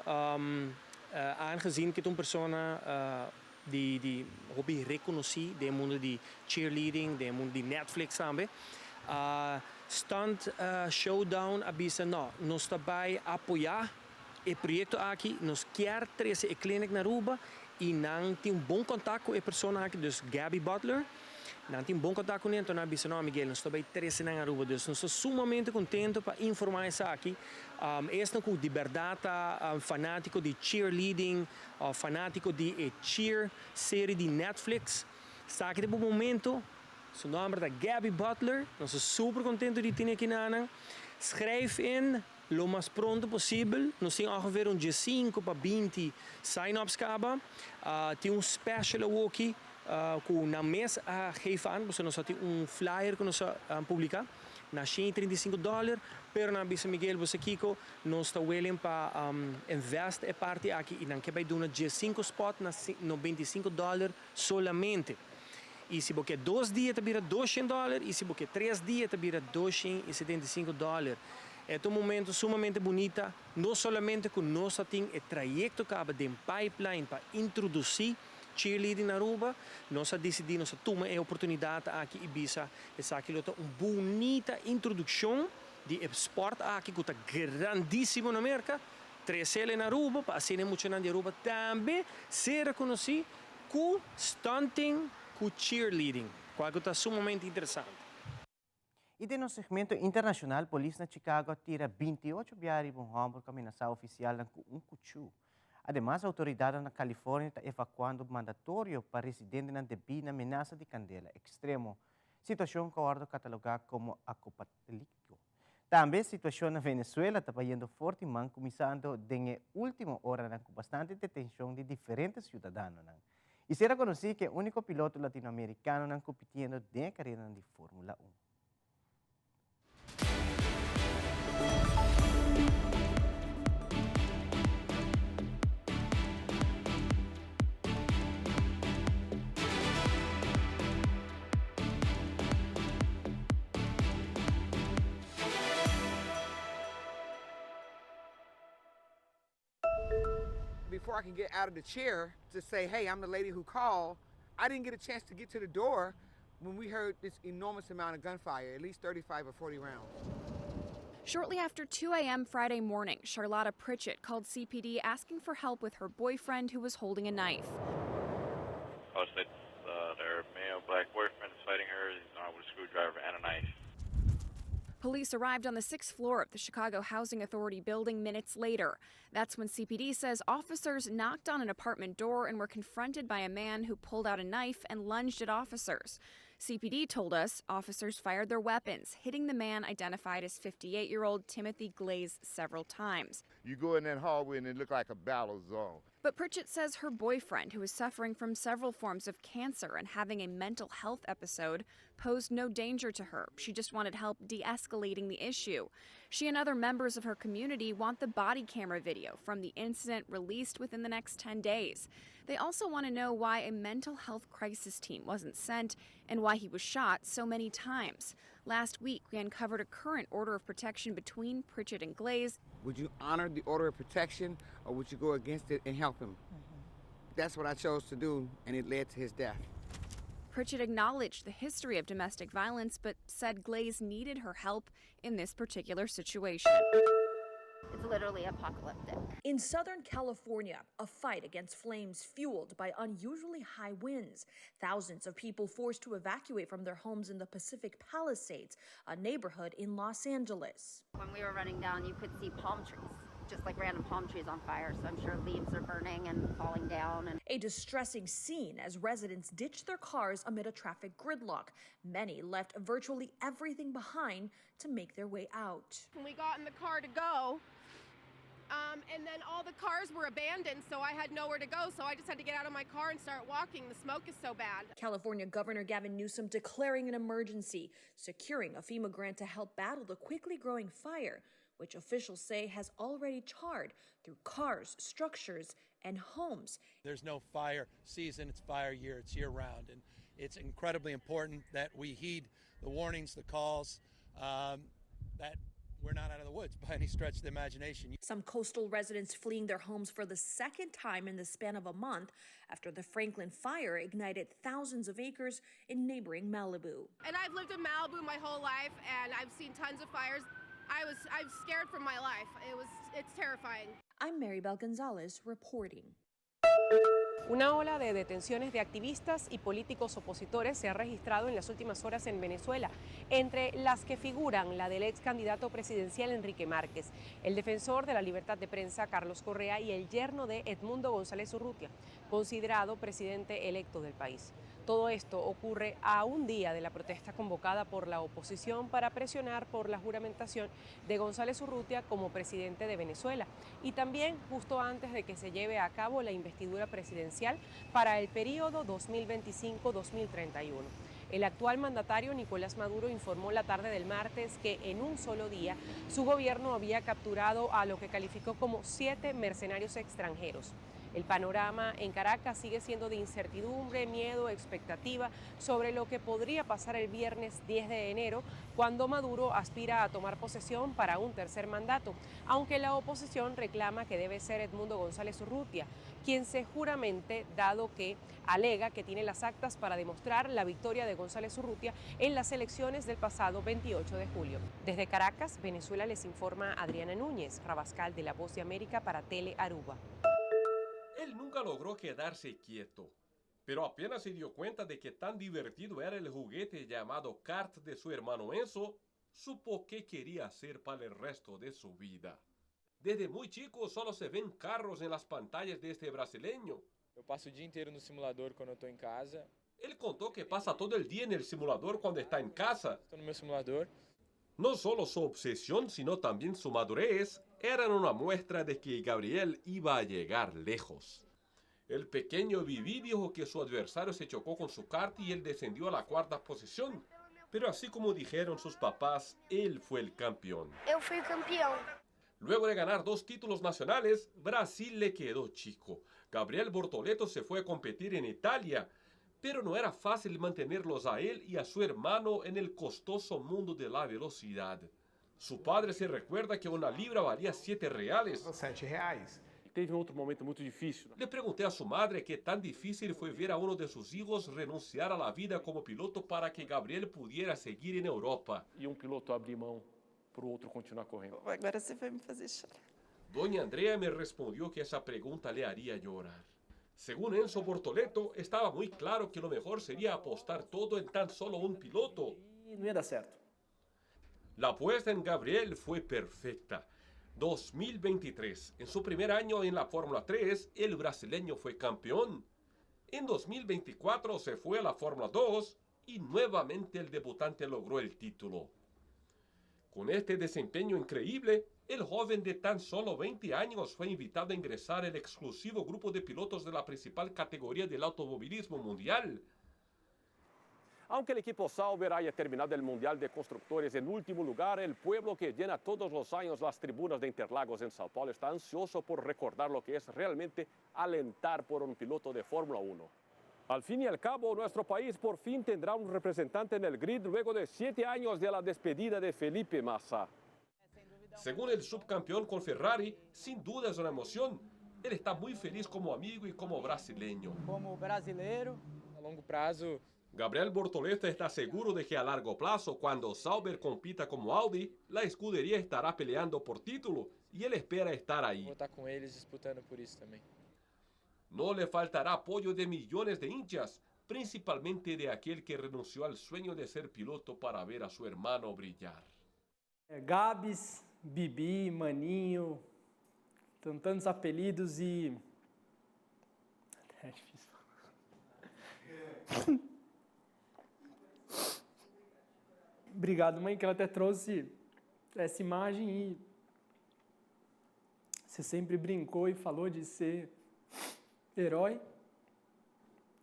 aangezien ku e ta un persona di di hopi rekonosí den e mundo di cheerleading, den e mundo di Netflix tambe. Stunt Showdown a bisa no, nos ta bai apoyá e proyekto aki, nos kier trese e clinic na Aruba i nan tin un bon kontak ku e persona aki, dus Gabby Butler, nan tin bon kontak kuné, anto nan a bisa no Miguel, nos ta bai trese nan Aruba, dus nos ta sumamente kontento pa informá esaki, esnan ku di bèrdat ta fanátiko di cheerleading, Of fanátiko di e Cheer serie di Netflix, sa aki ta bo momento. Su nòmber ta Gabby Butler. Nos ta super kontentu di tene aki nanan. Schrijf in lo mas pronto posibel. Nos tin ongeveer un diesinku pa binti sign-ups kaba. Tin un special awoki ku nan mes a geef aan, pasobra nos a tin un flyer ku nos a publiká. na 135 dollar, pero nan a bisa Miguel bo sa kiko, nos ta willing pa invest e parti aki y nan ke bay duna 15 spot na 95 dollar solamente. Y si bo ke dos dia ta bira 200 dollar y si bo ke tres dia ta bira 275 dollar. E ta un momento sumamente bunita, no solamente cu nos a tin e trayecto caba den pipeline pa introduci cheerleading na Aruba, nos a dicidi, nos a tuma e oportunidad aki y bisa esaki lo ta un bunita introduccion di e sport aki cu ta grandisimo na Merca, trece el na Aruba pa asina e muchanan di Aruba tambe ser reconoci cu stunting cu cheerleading, cual cu ta sumamente interesante. Y den nos segmento internacional, polis na Chicago a tira 28 biaha riba un homber cu a menasa oficialnan cu un cuchu. Ademas, autoridadnan na California ta evacuando mandatorio pa residentenan debí na menasa di candela extremo, situacion cu a wordo cataloga como acopalíptico. Tambe situacion na Venezuela ta bayendo forti man cuminsando den e ultimo oranan cu bastante detencion di diferente ciudadanonan. Y sera conoci cu e unico piloto latinoamericanonan compitiendo den e careranan di Formula Un. Before I can get out of the chair to say, hey, I'm the lady who called, I didn't get a chance to get to the door when we heard this enormous amount of gunfire, at least 35 or 40 rounds. Shortly after 2 a.m. Friday morning, Charlotta Pritchett called CPD asking for help with her boyfriend who was holding a knife. Oh, so their male black boyfriend is fighting her. He's armed with a screwdriver and a knife. Police arrived on the sixth floor of the Chicago Housing Authority building minutes later. That's when CPD says officers knocked on an apartment door and were confronted by a man who pulled out a knife and lunged at officers. CPD told us officers fired their weapons, hitting the man identified as 58 year old Timothy Glaze several times. You go in that hallway and it looked like a battle zone. But Pritchett says her boyfriend, who is suffering from several forms of cancer and having a mental health episode, posed no danger to her. She just wanted help de escalating the issue. She and other members of her community want the body camera video from the incident released within the next 10 days. They also want to know why a mental health crisis team wasn't sent and why he was shot so many times. Last week, we uncovered a current order of protection between Pritchett and Glaze. Would you honor the order of protection or would you go against it and help him? Mm-hmm. That's what I chose to do, and it led to his death. Pritchett acknowledged the history of domestic violence, but said Glaze needed her help in this particular situation. It's literally apocalyptic. In Southern California, a fight against flames fueled by unusually high winds. Thousands of people forced to evacuate from their homes in the Pacific Palisades, a neighborhood in Los Angeles. When we were running down, you could see palm trees just like random palm trees on fire. So I'm sure leaves are burning and falling down. And a distressing scene as residents ditched their cars amid a traffic gridlock. Many left virtually everything behind to make their way out. When we got in the car to go, um, and then all the cars were abandoned, so I had nowhere to go. So I just had to get out of my car and start walking. The smoke is so bad. California Governor Gavin Newsom declaring an emergency, securing a FEMA grant to help battle the quickly growing fire, which officials say has already charred through cars, structures, and homes. There's no fire season, it's fire year, it's year round. And it's incredibly important that we heed the warnings, the calls, um, that we're not out of the woods by any stretch of the imagination. Some coastal residents fleeing their homes for the second time in the span of a month after the Franklin fire ignited thousands of acres in neighboring Malibu. And I've lived in Malibu my whole life and I've seen tons of fires. I was I'm scared for my life. It was it's terrifying. I'm Maribel Gonzalez reporting. Una ola de detenciones de activistas y políticos opositores se ha registrado en las últimas horas en Venezuela, entre las que figuran la del ex candidato presidencial Enrique Márquez, el defensor de la libertad de prensa Carlos Correa y el yerno de Edmundo González Urrutia, considerado presidente electo del país. Todo esto ocurre a un día de la protesta convocada por la oposición para presionar por la juramentación de González Urrutia como presidente de Venezuela y también justo antes de que se lleve a cabo la investidura presidencial para el periodo 2025-2031. El actual mandatario Nicolás Maduro informó la tarde del martes que en un solo día su gobierno había capturado a lo que calificó como siete mercenarios extranjeros. El panorama en Caracas sigue siendo de incertidumbre, miedo, expectativa sobre lo que podría pasar el viernes 10 de enero, cuando Maduro aspira a tomar posesión para un tercer mandato, aunque la oposición reclama que debe ser Edmundo González Urrutia, quien se juramente, dado que alega que tiene las actas para demostrar la victoria de González Urrutia en las elecciones del pasado 28 de julio. Desde Caracas, Venezuela les informa Adriana Núñez, Rabascal de La Voz de América para Tele Aruba. Él nunca logró quedarse quieto, pero apenas se dio cuenta de que tan divertido era el juguete llamado kart de su hermano Enzo, supo qué quería hacer para el resto de su vida. Desde muy chico solo se ven carros en las pantallas de este brasileño. Eu passo o dia inteiro no simulador quando eu estou em casa. Él contó que pasa todo el día en el simulador cuando está en casa. Estou no meu simulador. No solo su obsesión, sino también su madurez eran una muestra de que Gabriel iba a llegar lejos. El pequeño Vivi dijo que su adversario se chocó con su kart y él descendió a la cuarta posición. Pero así como dijeron sus papás, él fue el campeón. Eu fui campeão. Luego de ganar dos títulos nacionales, Brasil le quedó chico. Gabriel Bortoleto se fue a competir en Italia, pero no era fácil mantenerlos a él y a su hermano en el costoso mundo de la velocidad. Su padre se recuerda que una libra valía 7 reales. 7 reais. Teve um outro momento muito difícil. Le pregunté a su madre qué tan difícil fue ver a uno de sus hijos renunciar a la vida como piloto para que Gabriel pudiera seguir en Europa. E um piloto abrir mão para o outro continuar correndo. Agora você vai me fazer chorar. Doña Andrea me respondió que esa pregunta le haría llorar. Según Enzo Bortoleto, estaba muy claro que lo mejor sería apostar todo en tan solo un piloto. E não ia dar certo. La apuesta en Gabriel fue perfecta. 2023, en su primer año en la Fórmula 3, el brasileño fue campeón. En 2024 se fue a la Fórmula 2 y nuevamente el debutante logró el título. Con este desempeño increíble, el joven de tan solo 20 años fue invitado a ingresar al exclusivo grupo de pilotos de la principal categoría del automovilismo mundial. Aunque el equipo Sauber haya terminado el Mundial de Constructores en último lugar, el pueblo que llena todos los años las tribunas de Interlagos en Sao Paulo está ansioso por recordar lo que es realmente alentar por un piloto de Fórmula 1. Al fin y al cabo, nuestro país por fin tendrá un representante en el grid luego de siete años de la despedida de Felipe Massa. Según el subcampeón con Ferrari, sin duda es una emoción. Él está muy feliz como amigo y como brasileño. Como brasileiro. A longo prazo, Gabriel Bortoleto está seguro de que a largo plazo, cuando Sauber compita como Audi, la escudería estará peleando por título y él espera estar ahí. vou estar com eles disputando por isso também. No le faltará apoyo de millones de hinchas, principalmente de aquel que renunció al sueño de ser piloto para ver a su hermano brillar. É, Gabs, Bibi, Maninho, tão tantos apelidos e. É difícil falar. Obrigado, mãe, que ela até trouxe essa imagem e você sempre brincou e falou de ser herói.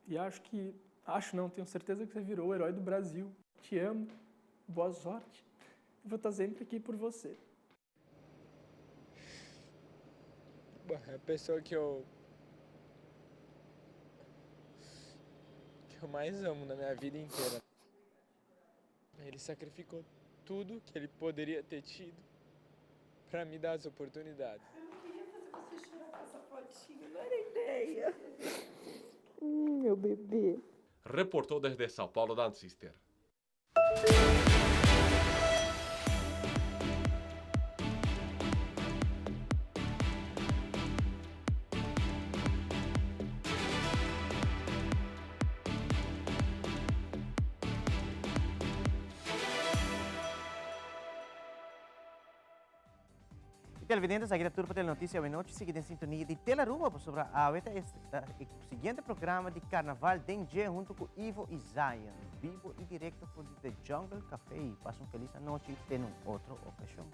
E acho que, acho não, tenho certeza que você virou o herói do Brasil. Te amo, boa sorte. Vou estar sempre aqui por você. Bom, é a pessoa que eu que eu mais amo na minha vida inteira. Ele sacrificou tudo que ele poderia ter tido para me dar as oportunidades. Eu não queria fazer você chorar com essa fotinha, não era ideia. Hum, meu bebê. Reportó desde Sao Paulo Dan Sister. Y televidentes, aki ta tur pa Telenoticia awe nochi. Sigui den sintonia di Telaruba pasobra awe ta e siguiente programa di Carnaval den dje hunto cu Ivo y Zion. Bibo y directo for di The Jungle Café. Pasa un feliz anochi y te na un otro ocasion.